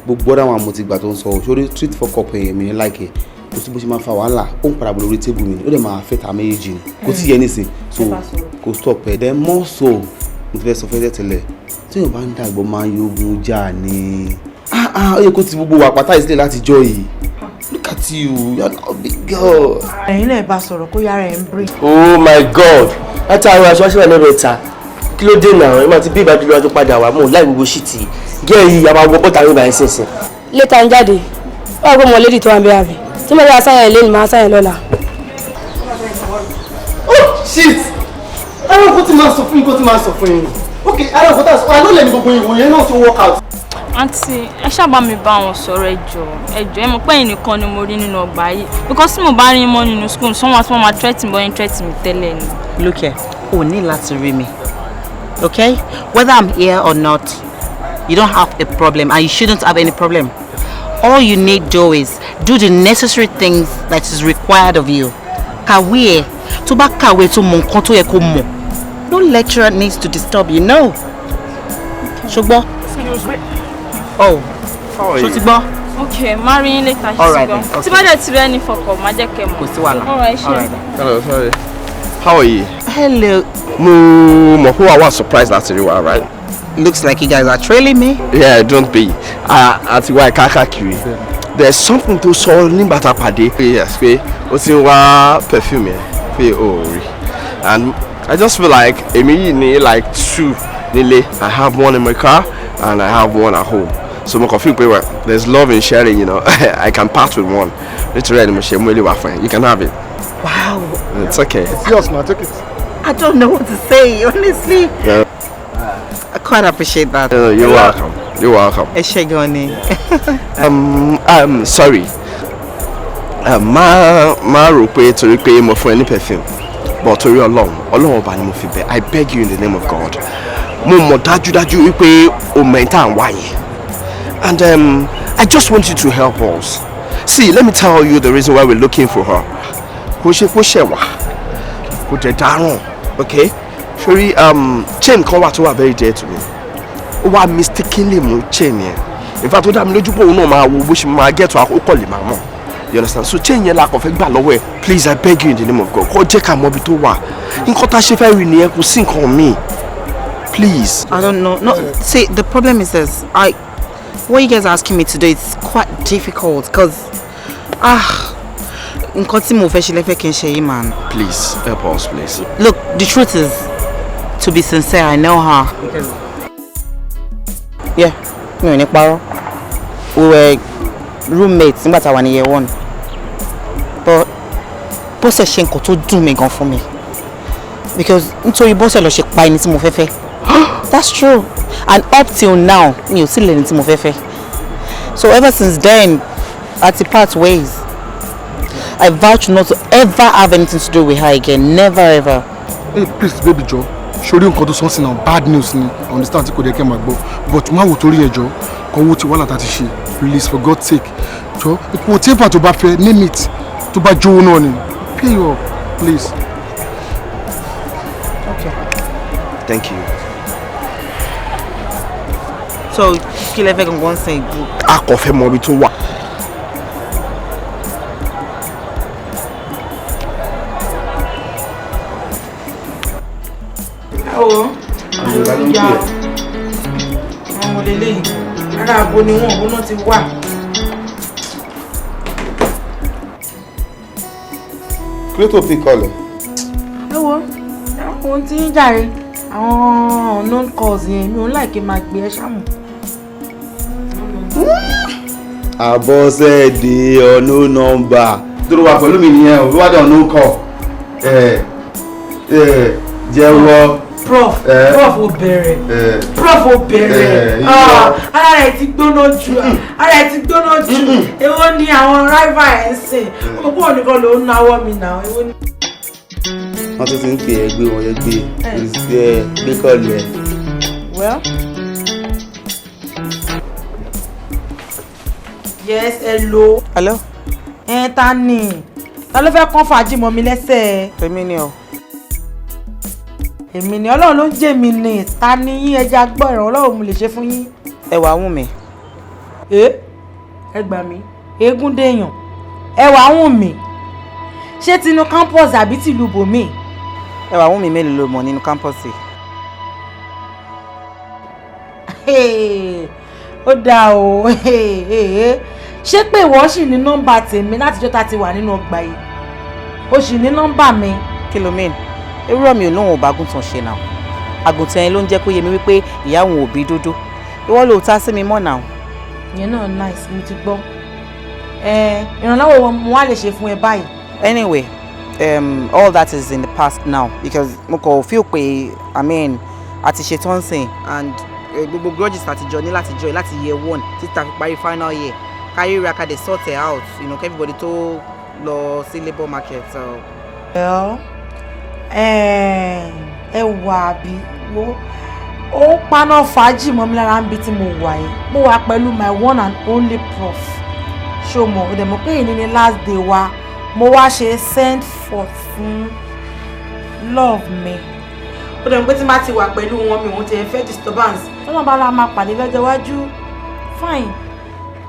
Gbogbo ọ̀dọ̀ àwọn àmọ̀tìgbà tó ń sọ sórí treat fuck up yẹn mi ní láìkẹ́. Kò sí bó ṣe máa fa wàhálà, ó ń padà bọ̀ lórí tébù mi ó dẹ̀ máa fẹ́ ta méjèèjì ni kò tí yẹ nísìn, so kò stop ẹ̀. Then more so mo ti fẹ́ sọ fẹ́ tẹ́lẹ̀ tí yóò bá ń dàgbọ́ máa ń yógun jà ni. Ó yẹ kó ti gbogbo wà pátá ìsílẹ̀ láti jọ yìí. Look at you, you are now big girl. Ẹ̀yin náà bá sọ̀rọ̀ kó yára ẹ̀ ń brí. Oh my God, látàárọ̀ aṣọ aṣọ ìlànà ẹ̀ta kí ló dé náà? Ẹ máa ti bí ìbàdí lọ́wọ́ tó padà wà mọ́ láì gbogbo ṣìtì gẹ́ẹ̀ yìí a máa wọ bọ́tà nígbà yẹn sínsìn. Létà ń jáde, wọ́n á gbọ́ mọ lédì tó wà ń bẹ́ àbí tí mo bá sáyẹn lé ní máa sáyẹn lọ́la. Oh shit! Ara nǹkan tí máa sọ fún yín kó tí máa sọ fún yín. Ok, ara nǹkan tá a sọ, àlọ́ lẹ́nu gbogbo ìwọ̀n yẹn náà tó work out. Àǹtí, ẹ ṣáà mi bá wọn sọ̀rọ̀ ẹjọ́ ẹjọ́ ẹ mọ̀ pé ẹ̀yin nìkan ni mo rí nínú ọgbà yìí because tí mo bá rí mọ́ nínú school someone tí wọ́n máa threaten bọ́ yín threaten mi tẹ́lẹ̀ ni. Look here, o ní láti rí mi, okay? Whether I'm here or not, you don't have a problem and you shouldn't have any problem. All you need do is do the necessary things that is required of you. Kàwé ẹ, tó bá kàwé tó mọ nǹkan tó yẹ kó mọ̀. No lecturer needs to disturb you, no. Ṣùgbọ́n. Excuse me. Oh, ṣó ti gbọ́? Okay, má rí yín later, ṣe All right ti gbọ́. then, okay. Tí bá dẹ̀ ti rẹ́ ní fọkọ̀, má jẹ́ kẹ́ mọ̀. Kò sí wàhálà. All right, ṣe. All right then. Hello, sorry. How are you? Hello. Mo mọ̀ pé wàá wà surprised láti rí wa, right? Looks like you guys are trailing me. Yeah, don't be. Àti wá ẹ̀ka káàkiri. There's something tó sọ nígbà tá a pàdé. Yes, pé o ti ń wá perfume yẹn pé o ò rí. And I just feel like èmi yìí ní like two nílé. I have one in my car and I have one at home. So mo kàn feel pé well, there's love in sharing, you know. I can part with one. Nítorí ẹni mo ṣe mú ilé wá fún ẹ. You can have it. Wow. It's okay. It's yours, ma. Take it. I don't know what to say, honestly. Yeah. I quite appreciate that. You're welcome. You're welcome. Ẹ ṣé gan ni. Sorry. Má rò pé torí pé mo fún ẹ ní perfume, but torí Ọlọ́run, Ọlọ́run ọba ni mo fi bẹ̀. I beg you in the name of God. Mo mọ̀ dájúdájú wípé o mọ̀ ẹ́ tá à ń wá yẹn. And I just want you to help us. See, let me tell you the reason why we're looking for her. Kò ṣe kó ṣẹ̀ wá, kò dẹ̀ dáràn, okay? Sori, chain kan wà tó wà very dear to me. Ó wá mistakenly mú chain yẹn. In fact, ó dá mi lójú pé òun náà máa wo bó ṣe máa get to àkókò lè máa mọ̀. You understand? So chain yẹn la kàn fẹ́ gbà lọ́wọ́ ẹ̀. Please, I beg you in the name of God. Kó jẹ́ ká mọ ibi tó wà. Nǹkan tá a ṣe fẹ́ rí nìyẹn, kò sí nǹkan míì. Please. I don't know. No, see, the problem is this. What you guys are asking me to do is quite difficult because, ah, nǹkan tí mo fẹ́ ṣe lẹ́fẹ̀ẹ́ kí n ṣe yìí, man. Please, help us, please. Look, the truth is, to be sincere, I know her. Yeah, mi ò ní parọ́. We were roommates nígbà tá a wà ní year one. But Bọ́sẹ̀ ṣe nǹkan tó dùn mí gan fún mi. Because nítorí Bọ́sẹ̀ ló ṣe pa ẹni tí mo fẹ́ fẹ́. That's true. And up till now, mi ò tí lẹ́ni tí mo fẹ́ fẹ́. So ever since then, a ti part ways. I vouch not to ever have anything to do with her again. Never ever. Hey, please, baby jọ, sórí nǹkan tó sọ sí náà bad news ni. I understand tí kò dé kẹ́ máa gbọ́, but má wò torí ẹ̀ jọ kọ́ wo ti wàhálà tá a ti ṣe. Please, for God's sake, jọ, whatever tó bá fẹ́, name it, tó bá jówó náà ni, pay up, please. Okay. Thank you. So kí lẹ fẹ́ gangan sìn? A kò fẹ́ mọ ibi tó wà. Ẹ wo, ìyá àwọn lélẹ́yìn ará abo ni wọn, òun náà ti wà. Kí ló tó fi kọlẹ̀? Ẹ wo, ohun tí ń jàre, àwọn unknown calls yẹn, mi ò ń láìkí máa gbé ẹ ṣáàmù. Àbọ̀sẹ̀dé, unknown number. Dúró wà pẹ̀lú mi nìyẹn o, wíwádìí unknown call. Ẹ ẹ jẹ́wọ́. Prof, prof ò bẹ̀rẹ̀, prof ò bẹ̀rẹ̀. Ah, ara rẹ̀ ti gbóná jù, ara rẹ̀ ti gbóná jù. Èwo ni àwọn rival ẹ̀ ń sìn? Ó mọ̀ pé òun nìkan ló ń náwó mi náà, èwo ni. Wọ́n tún ti ń pè é, gbé wọn yẹ gbé ẹ gbé call ẹ. Well. Yes, hello. Hello. Ẹ ta ni? Ta ló fẹ́ kán fàájì mọ́ mi lẹ́sẹ̀? Èmi ni o. Èmi ni, Ọlọ́run ló ń jẹ́ mi ni. Ta ni yín? Ẹja gbọ́, ìrànlọ́wọ́ mo lè ṣe fún yín. Ẹwà wùn mí. Ẹ ẹ gbà mí, eégún dèèyàn. Ẹwà wùn mí. Ṣé tinú campus àbí tìlú bòmí? Ẹwà wùn mí mélòó ló mọ̀ nínú campus yìí? Ó dáa o. Ṣé pé ìwọ ṣì ní nọ́mbà tèmi látijọ́ tá a ti wà nínú ọgbà yìí? O ṣì ní nọ́mbà mi. Kí ló mean? Ewúrọ́ mi ò lóun ò bá àgùntàn ṣe náà. Àgùntàn yẹn ló ń jẹ́ kó yé mi wípé ìyá òun ò bí dúdú. Ìwọ ló ta sí mi mọ́ náà. Ìyẹn náà nice, mo ti gbọ́. Ìrànlọ́wọ́ wo mo wá lè ṣe fún ẹ báyìí? Anyway, all that is in the past now because mo kàn feel pé, I mean, a ti ṣetán sìn and gbogbo grudges àtijọ́ ní láti joy láti year one títí ta fi parí final year, káríra ká dé sort it out, everybody tó lọ sí labour market. So. Well, ẹ wà bí wo ó ń paná fàájì mọ́ mi lára níbi tí mo wà yìí. Mo wà pẹ̀lú my one and only prof. Ṣó mọ̀? Ó dẹ̀ mọ̀ pé èyí ni last day wa. Mo wá ṣe send forth fún love mi. Ó dẹ̀ mọ̀ pé tí n bá ti wà pẹ̀lú wọn, mi ò tiẹ̀ fẹ́ disturbance. Tọ́lọ́n bá la máa pàdé lọ́jọ́ iwájú, fine,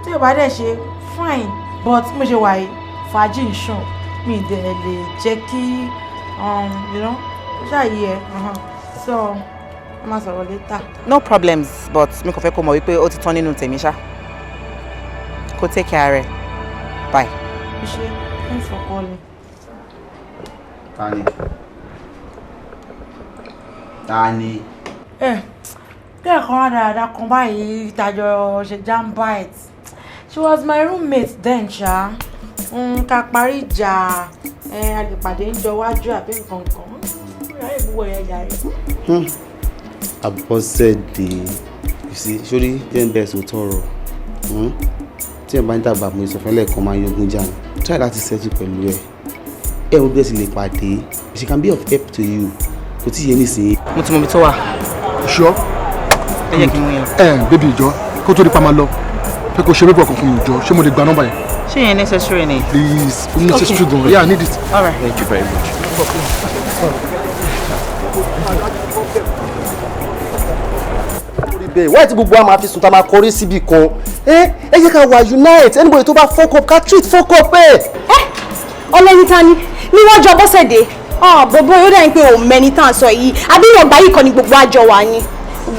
tí ò bá dẹ̀ ṣe, fine, but mo ṣe wà yìí, fàájì ń ṣàn, mi ì dẹ̀ lè jẹ́ kí ṣáàyè ẹ̀, so a máa sọ̀rọ̀ later. No problems, but mi kò fẹ́ kó mọ̀ wípé ó ti tán nínú tèmi ṣá. Kó take care rẹ̀. Bye. Ṣé, thanks for calling. Tani? Tani? Ẹ kẹ́ẹ̀kan rádaràda kan báyìí tàjọ ṣe jambite. She was my roommate then ṣá. Ká parí ìjà, ẹ a lè pàdé ń jọ wájú àbí nǹkan kan. Ráyè gbogbo yẹn jàre. Abọ́sẹ̀dé, you see, sórí jẹ́ ń bẹ̀rẹ̀ sòótọ́ ọ̀rọ̀. Tí ẹ̀ bá ń dàgbà mo sọ fún ẹlẹ́ẹ̀kan máa yọgún jà ní. Try láti settle pẹ̀lú ẹ̀. Ẹ wo bí ẹ sì lè pàdé. She can be of help to you. Kò tí ì yé nísìnyí. Mo ti mọ ibi tó wà. Sure. Ẹ jẹ́ kí n mú yín lọ. Ẹ baby ìjọ, kó tó di pa máa lọ. Fẹ́ kó ṣe pépà kan fún mi ìjọ, ṣé mo lè gba nọ́mbà yẹn? Ṣé yẹn necessary ni? Please, ó necessary gan. Yeah, I need it. All right. Thank you very much. Bẹ́ẹ̀ wáyé tí gbogbo wa máa fi sùn tá a máa kọrí síbi kan. Ẹ ẹ jẹ́ ká wà unite, anybody tó bá fuck up ká treat fuck up ẹ̀. Ọlẹ́yin ta ni níwájú Abọ́sẹ̀dé bọ̀bọ̀ ó dà ní pé òun mẹ́ni tá à ń sọ yìí àbí ìwọ̀nba yìí kan ni gbogbo àjọ wa ni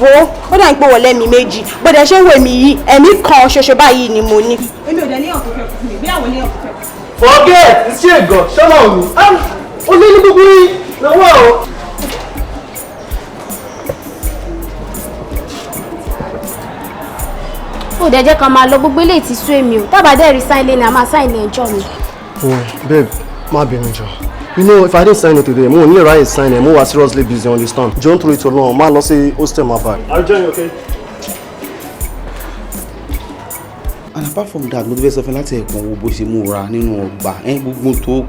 wo ó dà ní pé wọ́n lẹ́mìí méjì bọ́dẹ̀ ṣé ń wò mí yìí ẹ̀mí kan ṣoṣo báyìí ni mo ní. Èmi ò dẹ̀ níyàn tó fẹ́ kú mi bí àwọn níyàn tó fẹ́ kú. Forget ṣé ẹ̀gàn ṣọ́nà òní ó lé ní gbogbo yìí lọ́wọ́ o. Ó dẹ̀ jẹ́ ká máa lọ, gbogbo eléyìí ti sú èmi o, tábà dẹ̀ rí sáìn lẹ́nu a máa sáìn ẹjọ́ mi. Oh, babe, má bínú jọ. You know, if I didn't sign it today, mo ò ní lè ráyè sign ẹ̀, mo wà seriously busy, understand? Jọ ń torí tó lọ́wọ́, má lọ sí hostel má bye. I'll join you, okay? And apart from that, mo ti fẹ́ sọ fún ẹ láti ẹ̀kan wo bó ṣe múra nínú ọgbà ẹ gbogbo tó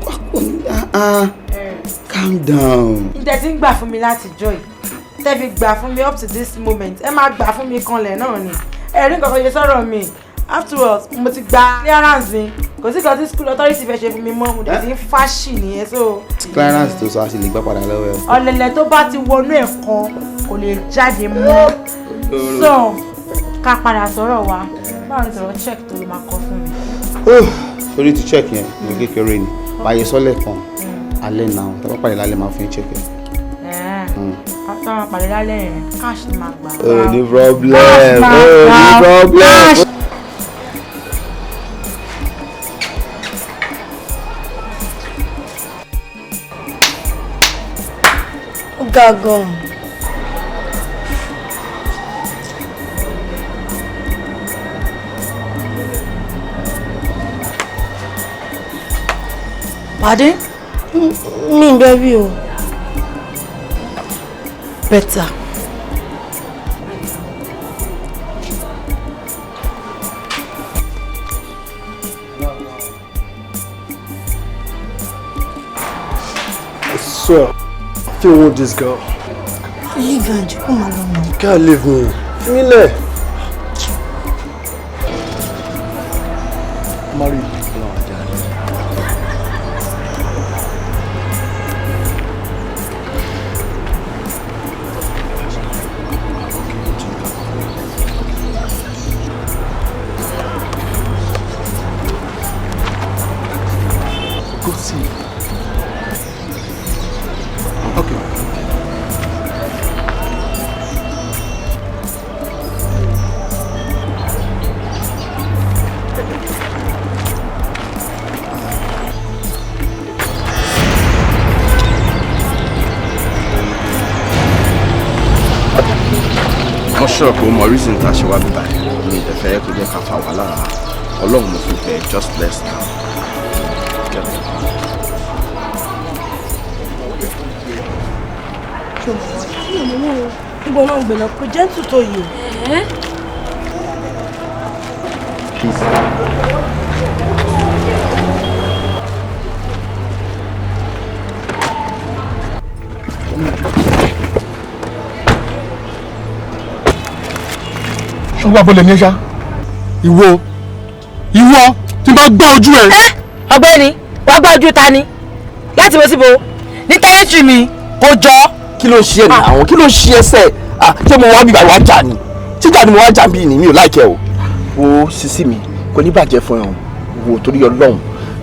calm down. Ǹjẹ́ tí ń gbà fún mi láti jọ yìí? Tẹ́ fi gbà fún mi up to this moment, ẹ máa gbà fún mi kanlẹ̀ náà ni. Ẹ̀rí nǹkan kan ṣe sọ̀rọ̀ mi. Afterwards, mo ti gba clearance mi. Kò sí nǹkan tí school authority fẹ́ ṣe fún mi mọ́, mo dẹ̀ ti ń fáṣì nìyẹn so. Clearance tó sọ a sì lè gbà padà lọ́wọ́ ẹ. Ọ̀lẹ̀lẹ̀ tó bá ti wọnú ẹ̀kọ́ kò lè jáde mọ́. So, ká padà sọ̀rọ̀ wa. Báwo ni sọ̀rọ̀ check tó ló máa kọ fún mi? Sórí ti check yẹn, ìwé kékeré ni. Báyé sọ́lẹ̀ kan, alẹ́ náà, tá bá pàdé lálẹ́ máa fún yín check yẹn. After máa pàdé lálẹ́ yẹn, cash ni máa gbà. Oh, no problem. Oh, no problem. Ó ga gan. Pardon? Mi ò bẹ́ bí o. Better. I swear, I still want this girl. Leave her, jẹ́ kó máa lọ mọ́. You can't leave me. Fi mí lẹ̀. Marry. Go see. Okay. Mo sure pé o mọ reason tá a ṣe wá bíbá ẹ̀, mi ì dẹ̀ fẹ́ kó jẹ́ ká fa wàhálà rárá. Ọlọ́run mo fi bẹ̀, just bless now. Get it. Níbo náà ń gbé lọ? Kò gentle tó yìí o. Please. Ṣọwọ́ abọ́lẹ̀ ní ẹ̀ṣá. Ìwọ ìwọ tí n bá gbá ojú ẹ. Ọ̀gbẹ́ni, wàá gbá ojú ta ni? Láti wo síbo? Ní tẹ́rẹ́tì mi kò jọ. Kí ló ń ṣe ní àwọn, kí ló ń ṣe ẹsẹ̀? Ṣé mo wá bíbá wá jà ni? Tíjà ni mo wá jà bí ni, mi ò láìkẹ́ o. Wo sísí mi, kò ní bàjẹ́ fún ẹ o. Wo torí Ọlọ́run,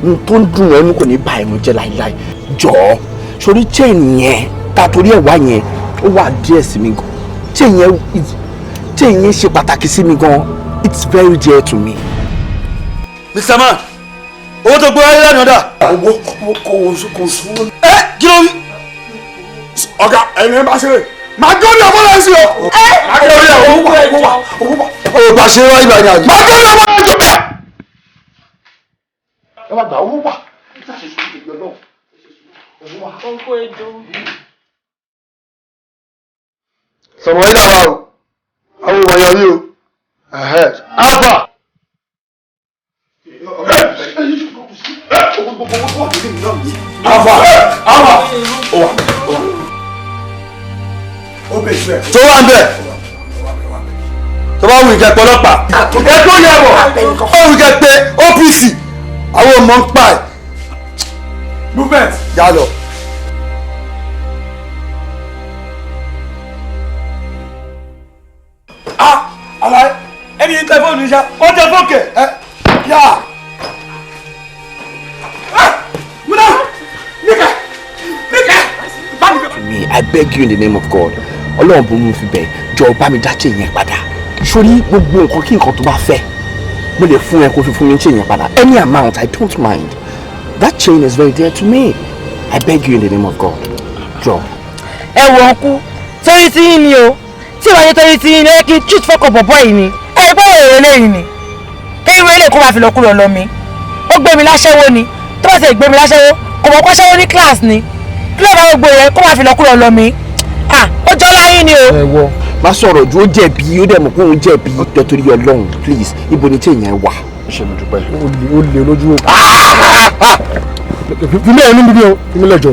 n tó ń dùn ẹnu kò ní bà ẹnu jẹ́ láíláí. Jọ̀ọ́, sórí chain yẹn ta torí ẹ̀ wá yẹn, ó wà díẹ̀ sí mi gan. Chain yẹn ṣe pàtàkì sí mi gan. It's very dear to me. Mr. Man, owó tó gbé wáyé lánàá dà. Owó kò sówó. Ẹ kí ló ń. Ọ̀gá ẹ̀yin ẹ̀ bá ṣeré. Màá gé orí ọmọ náà sí o. Màá gé orí owó wà owó wà owó wà. O bá ṣe wáyé ìbàdàn àjò. Màá gé orí ọmọ náà jọ. Ẹ wá gbà owó wà. Sọmọ yìí làwa o, àwọn ọmọ yẹn rí o. Alpha. Alpha, Alpha, ó wà, ó wà. Tó wà ń bẹ̀. Tó bá wù ìkẹ́ pọlọ́pàá. Ẹ tó yẹ wọ̀, ó wù ìkẹ́ pé OPC, àwọn ọmọ ń pa ẹ̀. Movement. Yà lọ. Ah, alaye, ẹni yìí tẹ fóònù iṣẹ́, ó tẹ fóònù ẹ yà. Me, I beg you in the name of God. Ọlọ́run bó mú fi bẹ̀ jọ bá mi dá chain yẹn padà. Sórí gbogbo nǹkan kí nǹkan tó bá fẹ́, mo lè fún ẹ kó fi fún mi chain yẹn padà. Any amount, I don't mind. That chain is very dear to me. I beg you in the name of God. Jọ. Ẹ wọ ọkú, torí tí yín ni o, tí ìwà yẹn torí tí yín ni ó yẹ kí n treat fọkàn bọ̀bọ̀ yìí ni. Ẹ gbọ́ èrè lẹ́yìn ni. Kéwìn ilé kó máa fi lọ́kùrọ̀ lọ mi. Ó gbé mi láṣẹ́wó ni. Tó bá ti gbé mi láṣẹ́wó, kò mọ̀ kọ́ṣẹ́wó ní class ni. Kí ló bá gbogbo yẹn kó máa fi lọ́kùrọ̀ lọ mi. Ah, ó jọ́ láyé ni o. Ẹ wọ. Má sọ̀rọ̀ ju ó jẹ̀bi, ó dẹ̀ mọ̀ pé òun jẹ̀bi. Jọ torí Ọlọ́run, please, ibo ni chain yẹn wà? Ṣé mo dúpẹ́? Ó lè lójú òkú. Fílẹ̀ ẹnu bíbí o, fílẹ̀ jọ.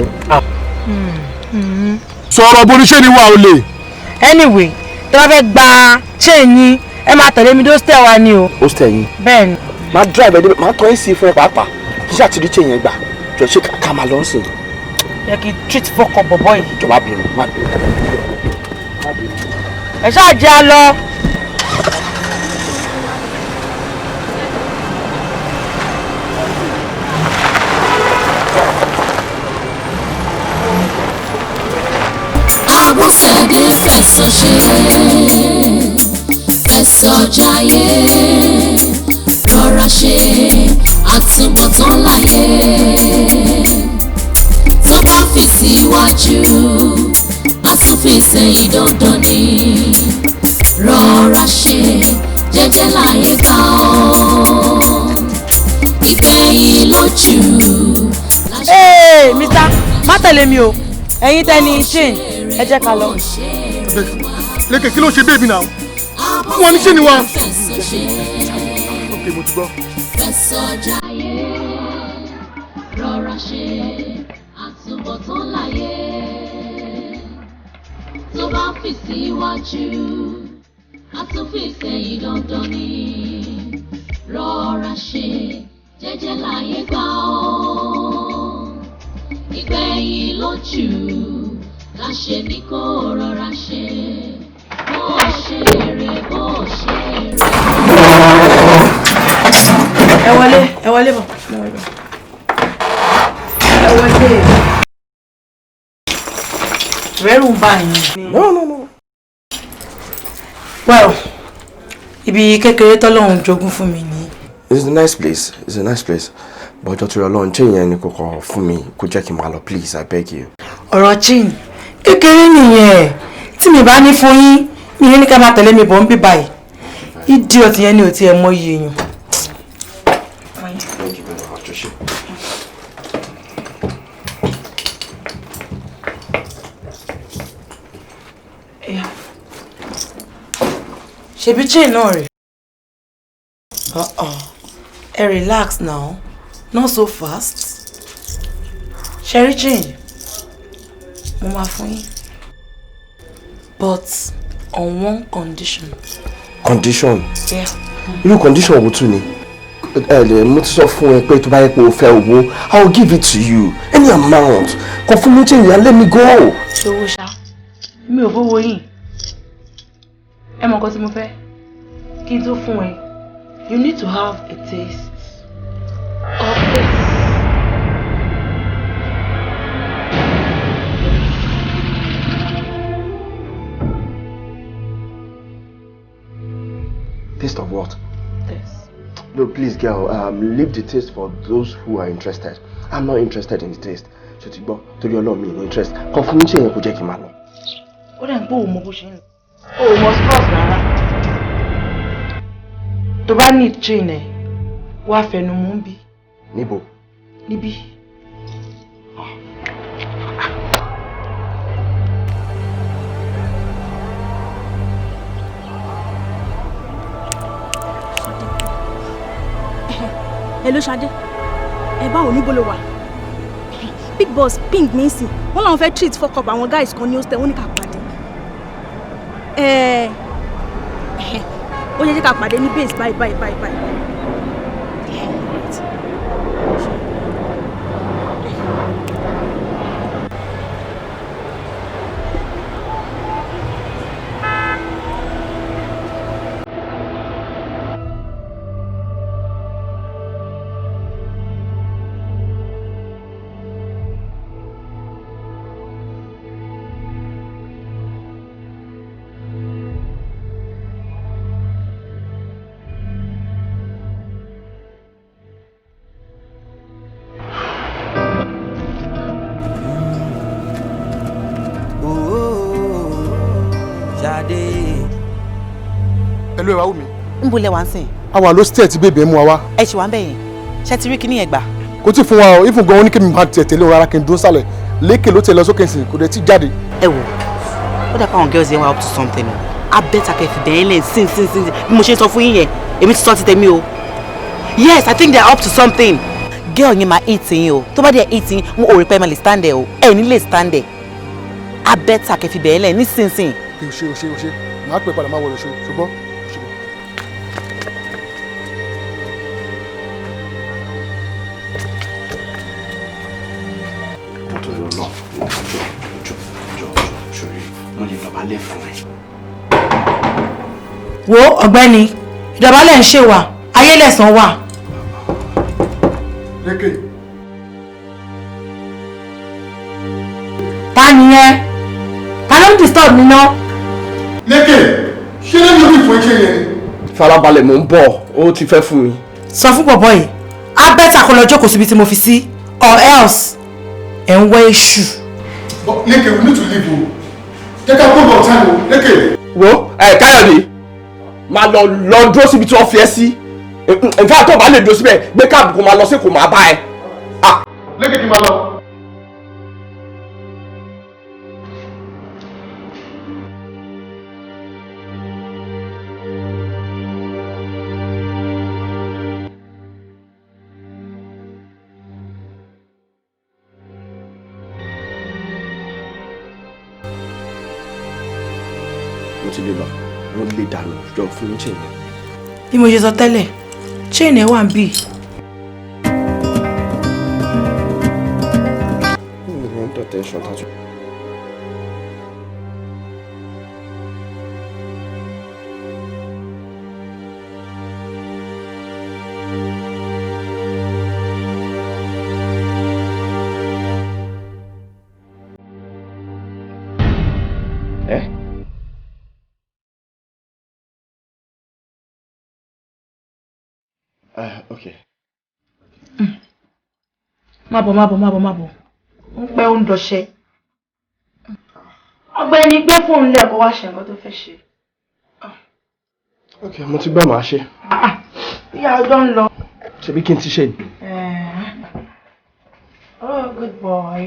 Sọ̀rọ̀ bó ní ṣé ni wà ó lè. Anyway, tí wọ́n fẹ́ gba chain yín, ẹ máa tẹ̀lé mi dé hostel wa ni o. Hostel yín? Bẹ́ẹ̀ni. Má drive ẹ débẹ̀, má tọ́ ẹ̀ sí fún ẹ pàápàá. Kí ṣáà ti rí chain yẹn gbà. Jọ ṣé ká máa lọ sìn. Yẹ kí treat fọkàn bọ̀bọ̀ yìí. Jọ má bínú, má bínú. Ẹ ṣáà jẹ́ a lọ. Abọ́sẹ̀dé fẹ̀sọ̀ ṣe, fẹ̀sọ̀ jayé, rọra ṣe, àtúbọ̀tán láyé. Tó bá fi síwájú, á tún fi sẹ́yìn dandan ni. Rọra ṣe, jẹ́jẹ́ láyé gbà ọ́. Ìgbẹ̀yìn lójú. Ee, Mr. má tẹ̀lé mi o, ẹ̀yin tẹ́ ní chain, ẹ jẹ́ ká lọ. Lékè kí ló ṣe bébì náà? Wọ́n ní ṣé ni wa? Ok, mo ti gbọ́. Fẹ̀sọ̀ jayé, rọra ṣe, àtúbọ̀tán láyé. Tó bá fi síwájú, á tún fi sẹ́yìn dandan ni. Rọra ṣe, jẹ́jẹ́ láyé gbà ọ́. Ìgbẹ̀yìn lójú, láṣẹ ní kó rọra ṣe. Bó ṣe rè, bó ṣe rè. Ẹ wọlé, ẹ wọlé bọ̀. Ẹ wọlé. Rẹ́rù ń bà yín. No, no, no. Well, ibi kékeré tọ́lọ́run jogún fún mi ni. It's a nice place. It's a nice place. But jọ̀ọ́ torí Ọlọ́run, chain yẹn ni kò kàn fún mi, kò jẹ́ kí n máa lọ, please, I beg you. Ọ̀rọ̀ chain kékeré nìyẹn. Tí mi bá ní fún yín, mi ní ká máa tẹ̀lé mi bọ̀ ń bí báyìí. Idiot yẹn ni ò tiẹ̀ mọ iye èèyàn. Thank you very much, Joshi. Ṣebí chain náà rè. Ẹ relax now, not so fast. Sherry chain, mo máa fún yín. But on one condition. Condition? Yeah. Irú condition wo tún ni? Ẹ lè mo ti sọ fún ẹ pé tó bá yẹ pé o fẹ́ owó, I will give it to you. Any amount. Kàn fún mi chain yẹn, let me go. Ṣé ṣá? Mi ò fowó yín. Ẹ mọ nǹkan tí mo fẹ́. Kí n tó fún ẹ, you need to have a taste of this. Taste of what? This. No, please, girl, leave the taste for those who are interested. I'm not interested in the taste. Ṣé ti gbọ́? Torí Ọlọ́run mi ò ní interest. Kàn fún mi chain yẹn kó jẹ́ kí n máa lọ. Ó dẹ̀ ń pé òun mọ bó ṣe ń lọ. O ò mọ sports rárá. Tó bá ní chain ẹ̀, wá fẹnu mú bí. Níbo? Níbí. Hello Ṣadé, ẹ báwo níbo ló wà? Big boss ping mi sìn, wọ́n làwọn fẹ́ treat fuck up àwọn guys kan ní hostel, wọ́n ní ká pàdé. Ẹ ó yẹ ká pàdé ní base báyìí báyìí báyìí báyìí. Hello, ẹ wá wù mí. Ń bo lẹ wá ń sìn. A wà lóstẹ̀ tí bèbè mú wa wá. Ẹ ṣì wá ń bẹ̀ yẹn. Ṣé ti rí kíní yẹn gbà? Kò tí fún wa o, ìfún gan-an ní kí mi máa tẹ̀ tẹ̀lé òun rárá kí n dún sálẹ̀. Lékè ló tẹ̀ lọ sókè sí, kò dẹ̀ tí jáde. Ẹ wò, ó dà pé àwọn girls yẹn wà up to something o. A bẹ́tà kẹ́ fi bẹ̀yẹn lẹ̀ sín sín sín bí mo ṣe ń sọ fún yín yẹn, èmi ti sọ ti tèmi o. Yes, I think they are up to something. Girl yẹn máa eat yín o. Tó bá dẹ̀ eat yín, mo ò rí pé ẹ máa lè stand there o. Ẹ ní lè stand there. A bẹ́tà kẹ́ fi bẹ̀yẹn lẹ̀ nísinsìnyí. O ṣe o ṣe o ṣe, màá pè padà máa wọlé ṣe ṣùgbọ́n. Wo ọ̀gbẹ́ni, ìdọ̀bálẹ̀ ń ṣe wà, ayé lẹ̀san wà. Lékè. Ta nìyẹn? Ta ló ń disturb mi ná? Lékè, ṣé lẹ́yìn orí ìfọ̀ iṣẹ́ yẹn ni? Farabalẹ̀ mò ń bọ̀, ó ti fẹ́ fún mi. Sọ fún bọ̀bọ̀ yìí, á bẹ́tà kó lọ jókòó síbi tí mo fi sí, or else ẹ̀ ń wẹ́ èṣù. Lékè, we need to leave o. Jẹ́ ká gbọ́dọ̀ time o, Lékè. Wo ẹ Káyọ̀dé, máa lọ lọ dúró síbi tí wọ́n fi ẹ́ sí. In fact, tó bá lè dúró síbẹ̀, gbé káàbù kó máa lọ sí kò máa bá ẹ. Lékè kí n máa lọ. Mo ti lè lọ, mo lè dànù jọ fún mi chain. Bí mo ṣe sọ tẹ́lẹ̀, chain ẹ̀ wà ń bì. Okay. Má bọ̀ má bọ̀ má bọ̀ má bọ̀. Ó ń pẹ́ ó ń dọṣẹ́. Ọ̀gbẹ́ni gbé fóònù lẹ̀ kó wá ṣe nǹkan tó fẹ́ ṣe. Ok, mo ti gbọ́ màá ṣe. Ìyá ọjọ́ ń lọ. Ṣebí kí n ti ṣe ni. Oh, good boy.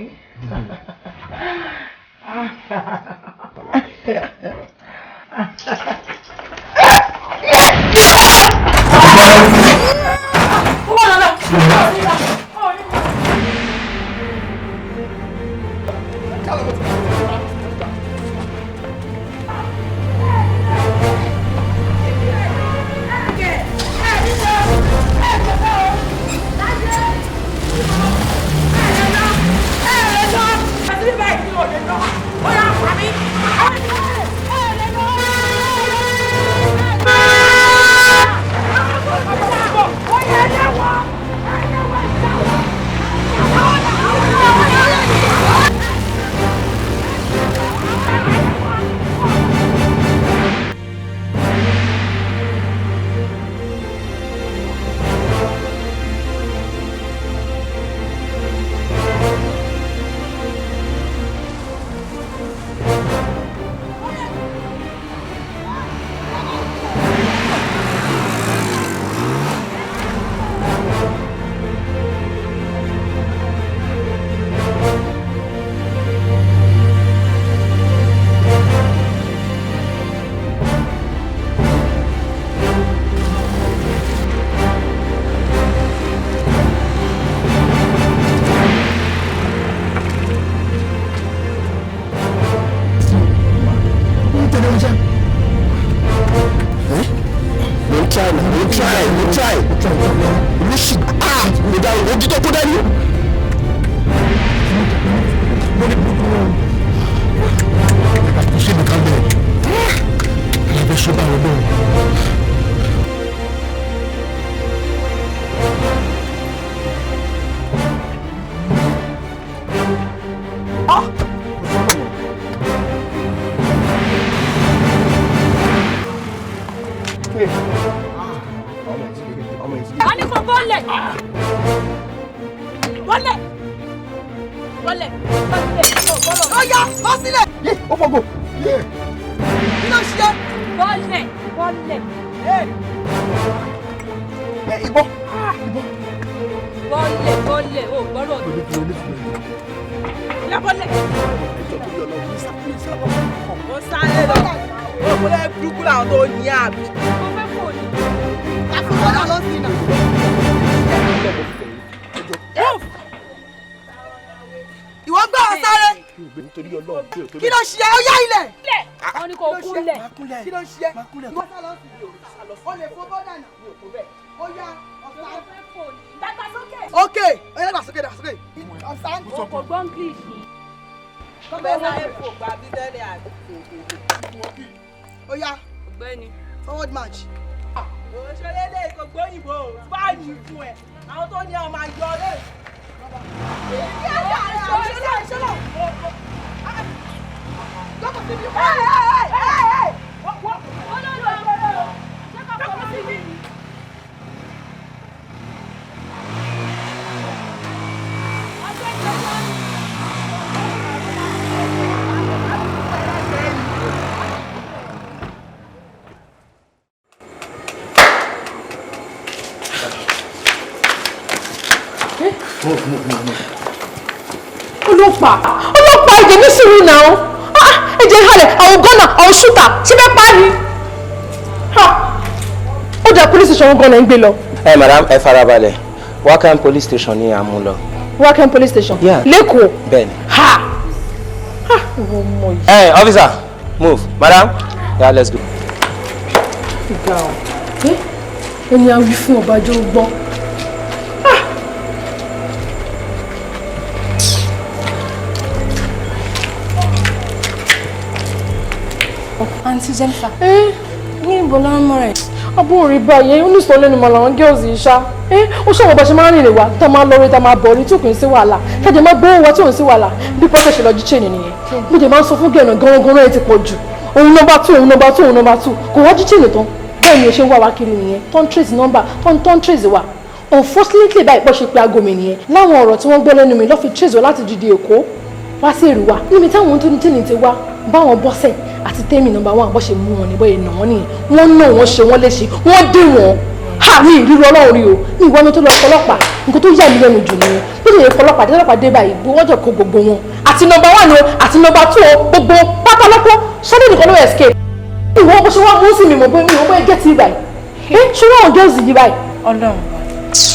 Bọ́lẹ̀ bọ́lẹ̀ bọ́lẹ̀ ó yá bọ́ sílẹ̀. Ó fọgbọ. Kí ló ṣe? Bọ́lẹ̀ bọ́lẹ̀. Ìbọn. Bọ́lẹ̀ bọ́lẹ̀ o gbọ́dọ̀. Ilé bọ́lẹ̀. Ó sáré lọ. Ó kúlẹ̀ burúkú làwọn tó ní àbí. Mo fẹ́ fò ní. Àfọwọ́dà ló sì nà. Ìwọ gbọ́ ọ sáré. Kí ló ṣe? Ó yá ilẹ̀. Wọ́n ní kò kúnlẹ̀. Kí ló ṣe? Ìwọ sá lọ sí. O lè fo bọ́dà náà. Ó yá ọ̀sán. Dàgbàsókè. Ok, ó yá dàgbàsókè dàgbàsókè. Ọ̀sán. O kò gbọ́ English. Kọ́bẹ̀ sáré fò gba bí tẹ́lẹ̀ àbí. Ó yá. Ọ̀gbẹ́ni. Forward march. Òṣèré lè kò gbóyìnbó báyìí fún ẹ. Àwọn tó ní ọmọ àjọ lè. Ọlọ́pàá ọlọ́pàá, ẹ̀jẹ̀ ní sùúrù náà, ẹ̀jẹ̀ halẹ̀, àwọn gọ́nà àwọn ṣútà ṣé fẹ́ pa ni? Ó dà, police station gan-an ń gbé lọ. Ẹ madam, ẹ farabalẹ̀. Wakam police station ni à ń mú lọ. Wakam police station? Yeah. Lẹ́kọ̀ọ́? Bẹ́ẹ̀ni. Ha ha, ìwọ ọmọ yìí. Ẹ officer, move. Madam, yeah, let's go. Ìgbà ọ ẹni a wí fún ọbàjọ́ gbọ́. Aunty Jennifer. Ní ìbò ló ń mọ̀ rẹ̀. Àbúrò rí báyìí, ó ní sọ lẹ́nu mọ̀ làwọn girls yìí ṣá. Ó ṣọ̀wọ́ bá ṣe máa ń rìnrìn wá, tá a máa lọ rí, tá a máa bọ̀ rí tí ò kì í sí wàhálà. Kájọ máa gbówó wa tí ò ń sí wàhálà. Bí pọ́sẹ̀ ṣe lọ jí chain nìyẹn. Mo dẹ̀ máa ń sọ fún gẹ̀nà gan-an ẹ̀ ti pọ̀ jù. Òun nọ́mbà 2, òun nọ́mbà 2, òun nọ́mbà 2. Kò wá jí chain tán. Bẹ́ẹ̀ ni o ṣe ń wá wa kiri nìyẹn. Tó ń trace number, tó ń trace wa. Unfortunately báyìí pọ̀ ṣe pé aago mi nìyẹn. Láwọn ọ̀rọ̀ tí wọ́n gbọ́ lẹ́nu mi lọ́ fi trace wa láti dìde Èkó wá sí Èrúwà. Níbi táwọn tó ní chain ti wá báwọn bọ́sẹ̀ àti tẹ́mi nọ́mbà 1 bọ́ ṣe mú wọn ní bọ́ yẹn nà wọ́n nìyẹn. Wọ́n nà wọ́n, ṣe wọ́n léṣe, wọ́n dé wọ́n. Ha, mi ìrírí ọlọ́run rí o, mi ìwọ mi tó lọ fọlọ́pàá. Nǹkan tó yà mí lẹ́nu jù nìyẹn. Bó ṣe yẹ fọlọ́pàá dé, ọlọ́pàá dé báyìí, wọ́n jọ kó gbogbo wọn. Àti nọ́mbà 1 o, àti nọ́mbà 2 o, gbogbo pátá lọ́kọ́ ṣáde nìkan ló escape. Ìwọ bó ṣe wá mú sí mi mọ̀ pé mi ò bóyá gẹ́tì báyìí. Ẹ ṣé wọ́n girls yìí báyìí. Ọlọ́run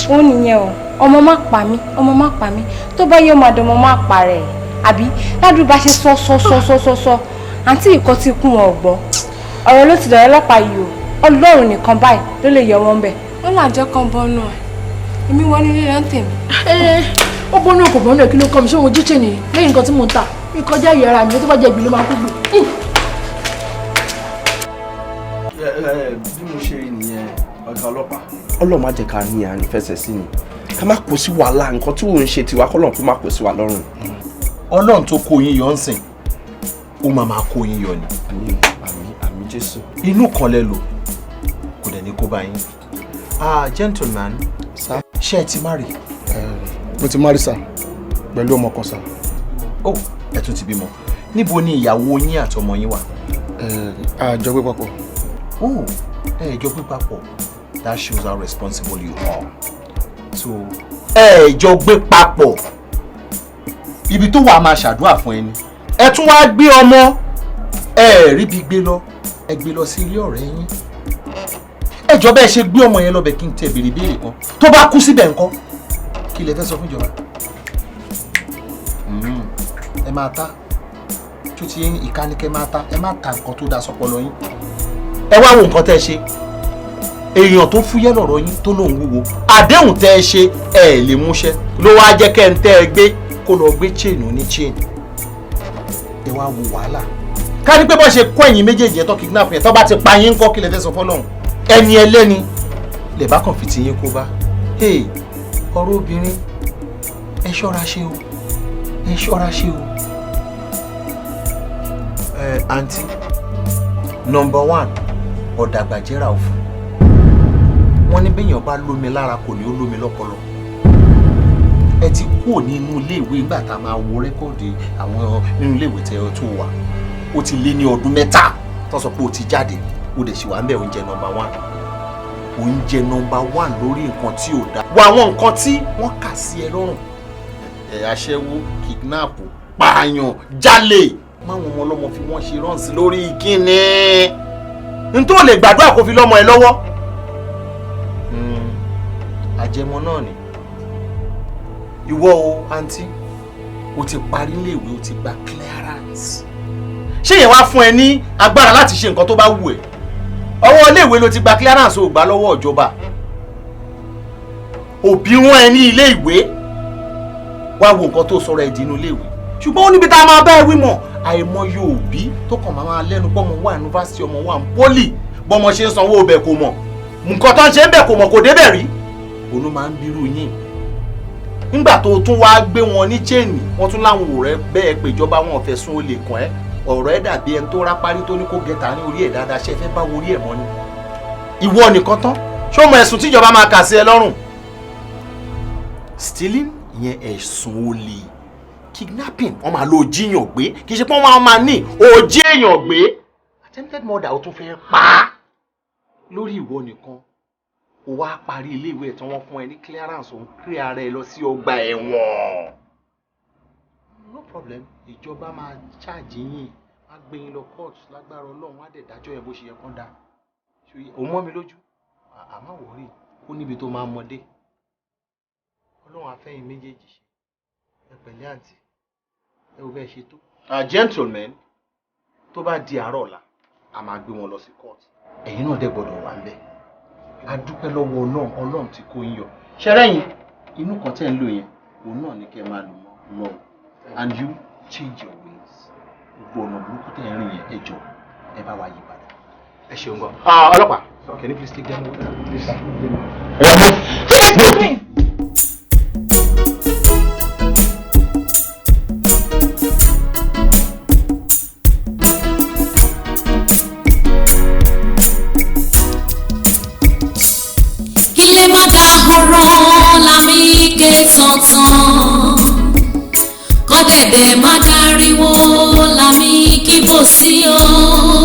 ó nìyẹn o, ọmọ má pa mí, ọmọ má pa mí, tó bá yẹ ọmọ àdọmọ má pa rẹ̀ àbí ládùúgbò bá ṣe sọ sọ sọ sọ sọ sọ àǹtí ìkọ́ ti kún wọn ọ̀gbọ́ ọ̀rọ̀ ló ti dọ̀rọ̀ ọlọ́pàá yìí o, Ọlọ́run nìkan báyìí ló lè yọ wọn bẹ̀. Wọ́n làjọ kan bọ́nú ẹ̀, èmi wọ́n nílé náà tèmi. Ó bọ́nú kò bọ́nú ẹ̀, kí ló kọ́ mi? Ṣé mo jíjẹ nìyí lẹ́yìn nǹkan tí mo ń tà mi kọjá ìyára mi, tó bá jẹ́ ìgbì ló máa kú gbì. Bí mo ṣe rí nìyẹn, ọ̀gá ọlọ́pàá. Ọlọ́run má jẹ́ ká ní àní fẹsẹ̀ sí ni, ká má kó sí wàhálà nǹkan tí òun ṣe tiwa, kọ́lọ́run kó má kó sí wa lọ́rùn. Ọlọ́run tó kó yín yọ ń sìn, ó máa máa kó yín yọ ni. Àmín àmín àmín Jésù. Inú kan lẹ lò, kò dẹ̀ ní kó bá yín. Ah, gentleman, ṣé ẹ ti marry? Mo ti marry sir, pẹ̀lú ọmọ kan sir. Oh, ẹ tún ti bímọ. Níbo ni ìyàwó yín àti ọmọ yín wà? A jọ gbé papọ̀. Oh, ẹ jọ gbé papọ̀. That shows how responsible you are. So, ẹ jọ gbé papọ̀. Ibi tó wà máa ṣàdúrà fún ẹni. Ẹ tún wá gbé ọmọ, ẹ rí bí gbé lọ, ẹ gbé lọ sí ilé ọ̀rẹ́ yín. Ẹ jọ bẹ́ẹ̀ ṣe gbé ọmọ yẹn lọ́bẹ̀ kí n tẹ béèrè béèrè kan. Tó bá kú síbẹ̀ ńkọ́, kí lẹ fẹ́ sọ fún ìjọba? Ẹ máa ta tó ti yín ìkànnì kẹ́ máa ta, ẹ má ta nǹkan tó da sọpọlọ yín. Ẹ wá wo nǹkan tẹ́ ẹ ṣe. Èèyàn tó fúyẹ́ lọ̀rọ̀ yín tó lóun wúwo, àdéhùn tẹ́ ẹ ṣe ẹ lè múṣẹ ló wá jẹ́ kẹ́ ń tẹ́ ẹ gbé kó lọ gbé chain ní chain. Ẹ wá wo wàhálà. Ká ní pé bọ́ ṣe kó ẹ̀yin méjèèjì ẹ̀ tó kidnap yẹn, tó bá ti pa yín ńkọ́, kí lẹ fẹ́ sọ fọ́lọ́run? Ẹni ẹlẹ́ni lè bá kàn fi ti yín kó bá. Ọ̀rọ̀ obìnrin, ẹ ṣọ́ra ṣe o, ẹ ṣọ́ra ṣe o. Ẹ àǹtí, nọ́mbà 1, ọ̀dàgbàjẹ́ra òfin. Wọ́n ní béèyàn bá lómi lára kò ní ó lómi lọ́pọlọ. Ẹ ti kúrò ní inú iléèwé nígbà tá a máa wo record àwọn nínú iléèwé tẹ ẹ tó wà. Ó ti lé ní ọdún 3 tó sọ pé ó ti jáde, ó dẹ̀ ṣì wà ń bẹ̀. Oúnjẹ number 1, oúnjẹ number 1 lórí nǹkan tí ò dáa. Wọ àwọn nǹkan tí wọ́n kà sí ẹ lọ́rùn. Ẹ aṣẹ́wó, kidnap, pààyàn, jalè, máwọn ọmọ ọlọ́mọ fi wọ́n ṣe ránṣì lórí kíni n tó lè gbàdúrà kó fi lọ́mọ ẹ lọ́wọ́. Àjẹmọ náà ni ìwọ o, àǹtí. O ti parí iléèwé, o ti gba clearance. Ṣé yẹn wá fún ẹ ní agbára láti ṣe nǹkan tó bá wù ẹ́? Ọwọ́ iléèwé ló ti gba clearance, o gbà lọ́wọ́ ìjọba. Òbí rán ẹ ní iléèwé, wá wo nǹkan tó sọ̀rọ̀ ẹ̀ di inú iléèwé. Ṣùgbọ́n ó níbi tá a máa bá ẹ wí mọ̀. Àìmọye òbí tó kàn máa lẹ́nu pọ́ ọmọ wà yunifásitì, ọmọ wà ní poly, bọ́mọ ṣe ń sanwó ọbẹ̀ kò mọ̀, nǹkan tó ń ṣe ń bẹ̀ kò mọ̀, kò débẹ̀ rí. Òun máa ń bírú yín. Nígbà tó tún wá gbé wọn ní chain, wọ́n tún láwọn ò rẹ bẹ́ẹ̀ pé ìjọba wọn fẹ́ sún olè kàn ẹ́. Ọ̀rọ̀ ẹ̀ dàbí ẹni tó rápárí tó ní kó gẹ̀ta ní orí ẹ̀ dáadáa. Ṣe fẹ́ bá wo orí ẹ̀ mọ́ ni? Ìwọ nìkan tán, ṣé o mọ ẹ̀sùn tíjọba máa kà sí ẹ lọ́rùn? Stealing, ìyẹn ẹ̀sùn olè. Kidnapping, wọ́n máa lo jíyàn gbé, kì í ṣe pé wọ́n máa ní òjí èèyàn gbé. Attempted murder, ó tún fẹ́ pa á lórí ìwọ nìkan. Ó wá parí iléèwé ẹ̀ tí wọ́n fún ẹ ní clearance, òun clear ara ẹ lọ sí ọgbà ẹ̀wọ̀n. No problem, ìjọba máa charge yín, wá gbé yín lọ court lágbára Ọlọ́run, wá dẹ̀ dájọ́ yẹn bó ṣe yẹ kán dá. Òun mọ́ mi lójú, àmọ́ wọ̀rí ó níbi tó máa mọdé. Ọlọ́run afẹ́yìn méjèèjì ṣe. Ẹ pẹ̀lẹ́ àǹtí, ẹ wo bẹ́ẹ̀ ṣe tó. Gentlemen, tó bá di àárọ̀ ọ̀la, a máa gbé wọn lọ sí court. Ẹ̀yin náà dẹ̀ gbọ́dọ̀ wà ńbẹ̀. A dúpẹ́ lọ́wọ́ Ọlọ́run, Ọlọ́run tí kò ń yọ. Ṣẹ́rẹ́yìn inú kan tẹ́ ń lò yẹn, òun náà ní kẹ́ máa lò mọ́ lọ́wọ́. And you change your ways. Gbogbo ọ̀nà burúkú tẹ́ ń rìn yẹn, ẹ jọ̀ọ́, ẹ bá wa yí padà. Ẹ ṣeun gan. Ọlọ́pàá, can you please take them away? Please. Move. Ilé má dahoro lámì ké tọ̀tàn, kọ́dẹ̀dẹ̀ má dariwo lámì kíbò sí o.